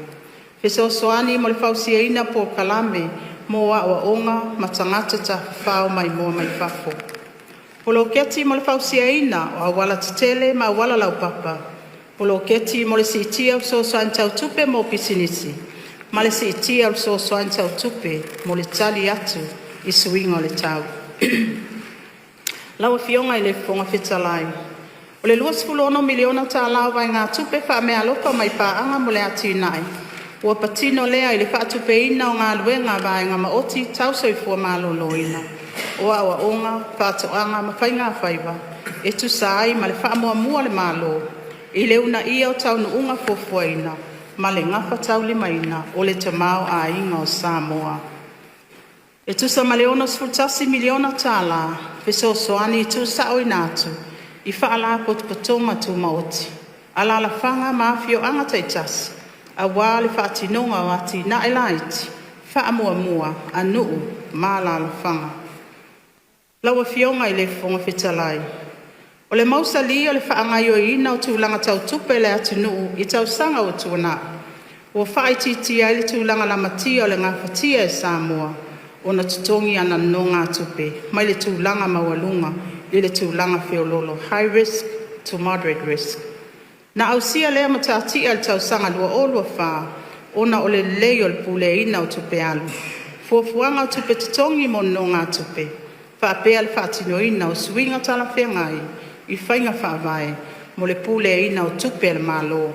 fesoasoani mo le fausiaina o polokalame mo aoaoga ma tagata tafafao maimoa mai fafo, poloketi mo le fausiaina o aualatetele ma auala laupapa, poloketi mo le siitia o fesoasoani tau tupe mo pisinisi, ma le siitia o le fesoasoani tau tupe mo le tali atu i suiga o le tau. Lau Afioga i le Fofoga Fetalai, O le 26 miliona tala o vaegatupe faameaalofa mai Paaga mo le Atinae, ua patino lea i le faatupeina o galuega a vaega maoti tau soifua maloloina, o aoaoga, faatoaga ma faigafaiva, e tusa ai ma le faamuamua a le Malo i le uunaia o taunuuga fuafuaina ma le gafataulimaina o le tamaoaiga o Samoa. E tusa ma le 61 miliona tala fesoasoani tuusaoina atu i Faalapotopotoga Tumaoti, alalafaga ma afioaga taitasi, aua le faatinoga o atinae laiti faamuamua a nuu ma alalafaga. Lau Afioga i le Fofoga Fetalai, O le mausali o le faagaoioiina o tulaga tau tupe a le atunuu i tausaga ua tuanai, ua faaitiitia ai le tulaga lamatia o le gafatia e Samoa ona totogi ana nonogatupe mai le tulaga maualuga i le tulaga feoloolo (high risk to moderate risk). Na ausia lea matatia i le tausaga 2024 ona o le lelei o le puleaina o tupe alu, fuafuaga o tupe totogi mo nonogatupe, faapea le faatinoina o suiga talafeagai i faiga faavae mo le puleaina o tupe a le Malo.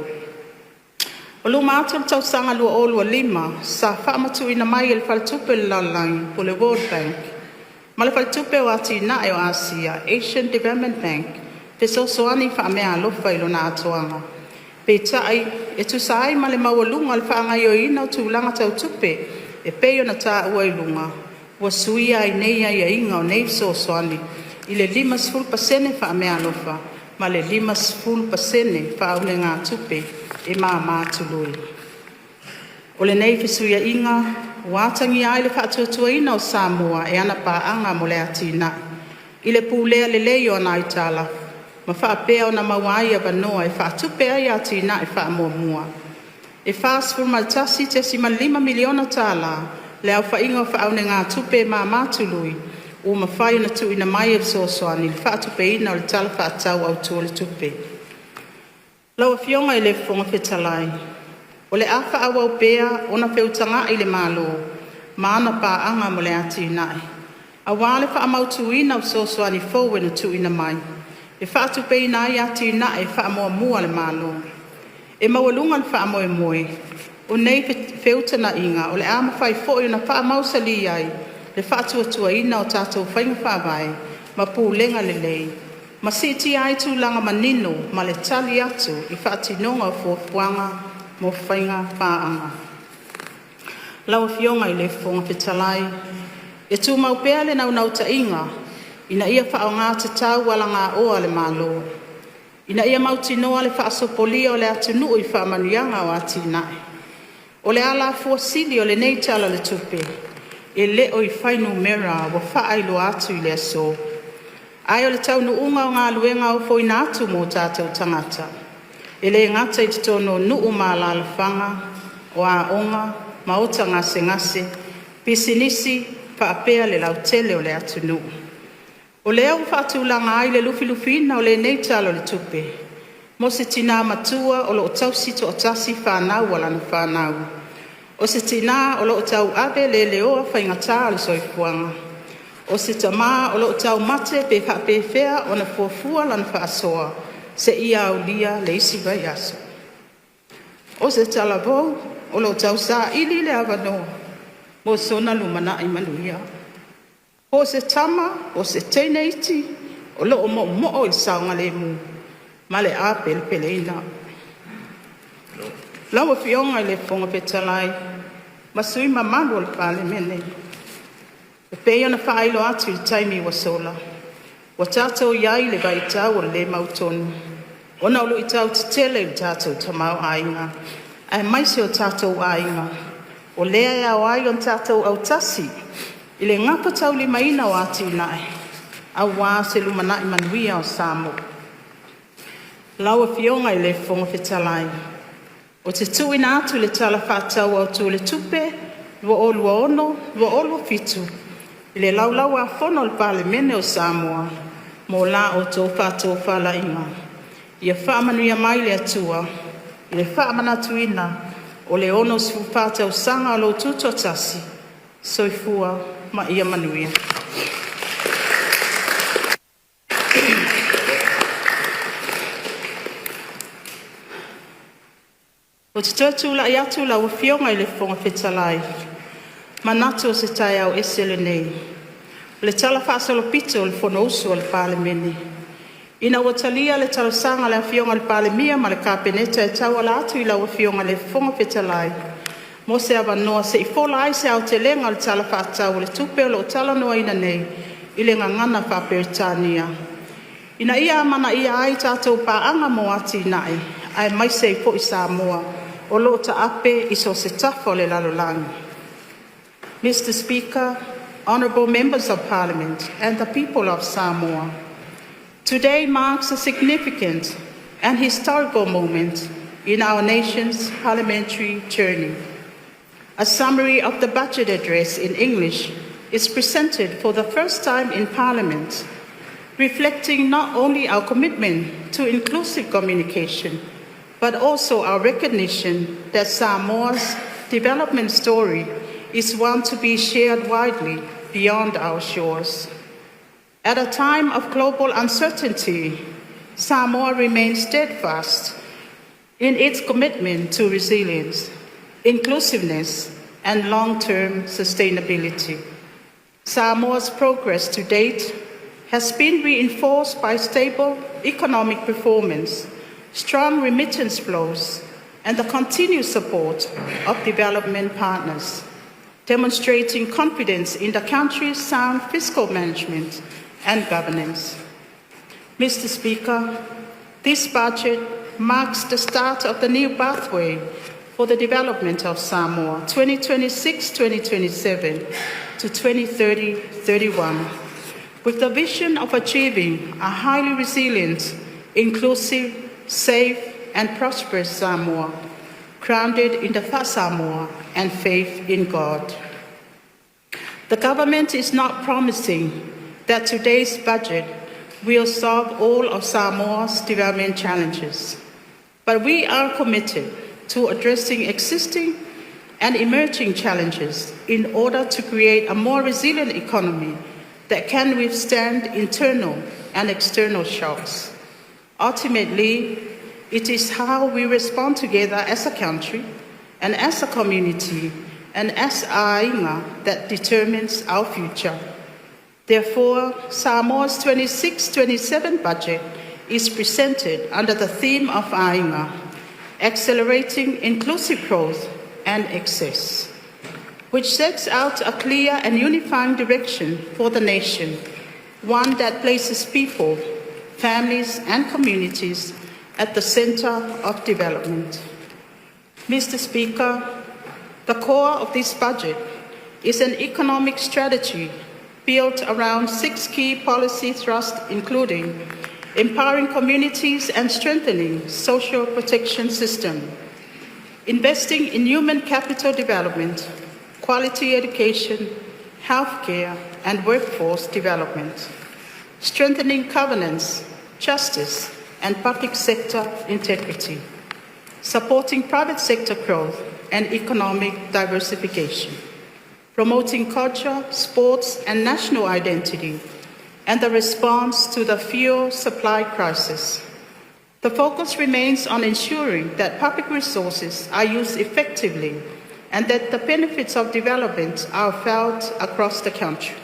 O luma atu o le tausaga 2025, sa faamatuuina mai e le Faletupe o le Lalolagi (World Bank) ma le Faletupe o Atinae o Asia (Asian Development Bank) fesoasoani faameaalofa i lona atoaga. Peitai, e tusa ai ma le maualuga o le faagaoioiina o tulaga tau tupe e pei ona taua i luga, ua suia ai nei aiaiga o nei fesoasoani i le 50% faameaalofa ma le 50% faaunegatupe e mama tului. O lenei fesuiaiga ua atagia ai le faatuatuaina o Samoa e ana Paaga mo le Atinae, i le pulea lelei o ana aitalafu, ma faapea ona maua ai avanoa e faatupe ai atinae faamuamua. E 41.5 miliona tala le aofaiga o faaunegatupe e mama tului ua mafai ona tuuina mai e fesoasoani i le faatupeina o le Tala Faatatau Autu o le Tupe. Lau Afioga i le Fofoga Fetalai, O le a faaauau pea ona feutagai le Malo ma ana Paaga mo le Atinae, aua le faamautuina o fesoasoani fou e tuuina mai, e faatupeina ai atinae faamuamua a le Malo. E maualuga le faamoemoe, o nei feutagaiga o le a mafai foi ona faamausali ai le faatuatuaina o tatou faiga faavae ma pulega lelei, ma siitia ai tulaga manino ma le tali atu i faatinoga o fuafuaga mo faiga paaga. Lau Afioga i le Fofoga Fetalai, E tumau pea le naunautaiga ina ia faaaoga tatau alagaoa a le Malo, ina ia mautinoa le faasopolia o le atunuu i faamanuiaga o atinae. O le alafua sili o lenei Tala o le Tupe, e le o i fuainumera ua faailoa atu i le aso, ae o le taunuuga o galuega ofoina atu mo o tatou tagata, e le gata i totonu o nuu ma alalafaga, o aoga, maota gasegase, pisinisi faapea le lautele o le atunuu. O lea ua faatulaga ai le lufilufiina o lenei Tala o le Tupe, mo se Tina matua o lo o tausi toatasi fanau a lana fanau. O se Tina o lo o tauave leleoa faigata o le soifuaga. O se Tama o lo o taumate pe faapefea ona fuafua lana faasoa seia aulia le isi vaiaso. O se talavou o lo o tausaili le avanoa mo sona lumanai manuia. Po o se tama po o se teine iti o lo o moomoo i le saogalemu ma le apelepeleina. Lau Afioga i le Fofoga Fetalai ma sui usufono mamalu o le Palemene, e pei ona faailoa atu i le taimi ua sola, ua tatou i ai i le vaitau o le le mautonu ona o luitau tetele i le tatou tamaoaiga aemaise o tatou aiga, o lea e ao ai ona tatou autasi i le gafataulimaina o atinae aua se lumanai manuia o Samoa. Lau Afioga i le Fofoga Fetalai, ou te tuuina atu le Tala Faatatau Autu o le Tupe 2026/2027 i le Laulau-a-Fono a le Palemene o Samoa mo la outou faatofalaiga. Ia faamanuia mai le Atua i le faamanatuina o le 64 tausaga o lou Tutoatasi. Soifua ma ia manuia. Ou te toe tulai atu lau Afioga i le Fofoga Fetalai, manatu o se taeao ese lenei, o le talafaasolopito o le Fonousu a le Palemene, ina ua talia le talosaga a le Afioga i le Palemia ma le Kapeneta e tauala atu i lau Afioga i le Fofoga Fetalai mo se avanoa se i fola ai se aotelega o le Tala Faatatau o le Tupe o lo o talanoaina nei i le Gagana Faa-Peretania, ina ia amanaia ai tatou paaga mo atinae, aemaise ai foi Samoa o lo o taape i so o se tafa o le lalolagi. Mr Speaker, Honourable Members of Parliament and the people of Samoa, today marks a significant and historical moment in our nation's parliamentary journey. A summary of the budget address in English is presented for the first time in Parliament, reflecting not only our commitment to inclusive communication, but also our recognition that Samoa's development story is one to be shared widely beyond our shores. At a time of global uncertainty, Samoa remains steadfast in its commitment to resilience, inclusiveness, and long-term sustainability. Samoa's progress to date has been reinforced by stable economic performance, strong remittance flows, and the continued support of development partners, demonstrating confidence in the country's sound fiscal management and governance. Mr Speaker, this budget marks the start of the new pathway for the development of Samoa 2026-2027 to 2030-31, with the vision of achieving a highly resilient, inclusive, safe and prosperous Samoa, grounded in the Fa'asamoa and faith in God. The government is not promising that today's budget will solve all of Samoa's development challenges, but we are committed to addressing existing and emerging challenges in order to create a more resilient economy that can withstand internal and external shocks. Ultimately, it is how we respond together as a country and as a community and as aiga that determines our future. Therefore, Samoa's 26-27 budget is presented under the theme of Aiga, Accelerating Inclusive Growth and Access, which sets out a clear and unifying direction for the nation, one that places people, families and communities at the centre of development. Mr Speaker, the core of this budget is an economic strategy built around six key policy thrusts, including empowering communities and strengthening social protection system, investing in human capital development, quality education, healthcare and workforce development, strengthening governance, justice and public sector integrity, supporting private sector growth and economic diversification, promoting culture, sports and national identity, and the response to the fuel supply crisis. The focus remains on ensuring that public resources are used effectively and that the benefits of development are felt across the country.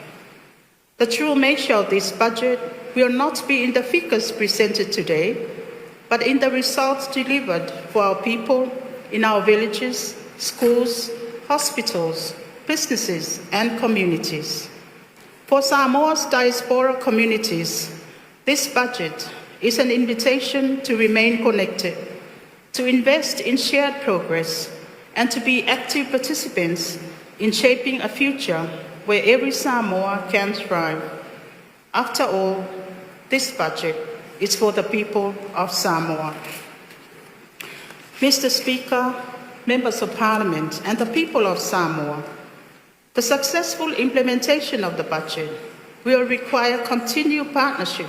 The true measure of this budget will not be in the figures presented today, but in the results delivered for our people, in our villages, schools, hospitals, businesses and communities. For Samoa's diaspora communities, this budget is an invitation to remain connected, to invest in shared progress, and to be active participants in shaping a future where every Samoan can thrive. After all, this budget is for the people of Samoa. Mr. Speaker, Members of Parliament, and the people of Samoa, the successful implementation of the budget will require continued partnership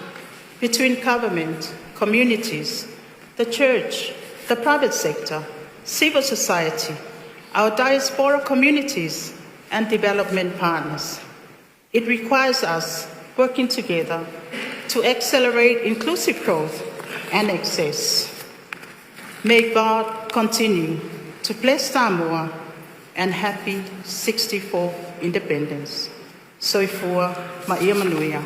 between government, communities, the church, the private sector, civil society, our diaspora communities, and development partners. It requires us working together to accelerate inclusive growth and access. May God continue to bless Samoa and happy 64th Independence. Soifua ma ia manuia.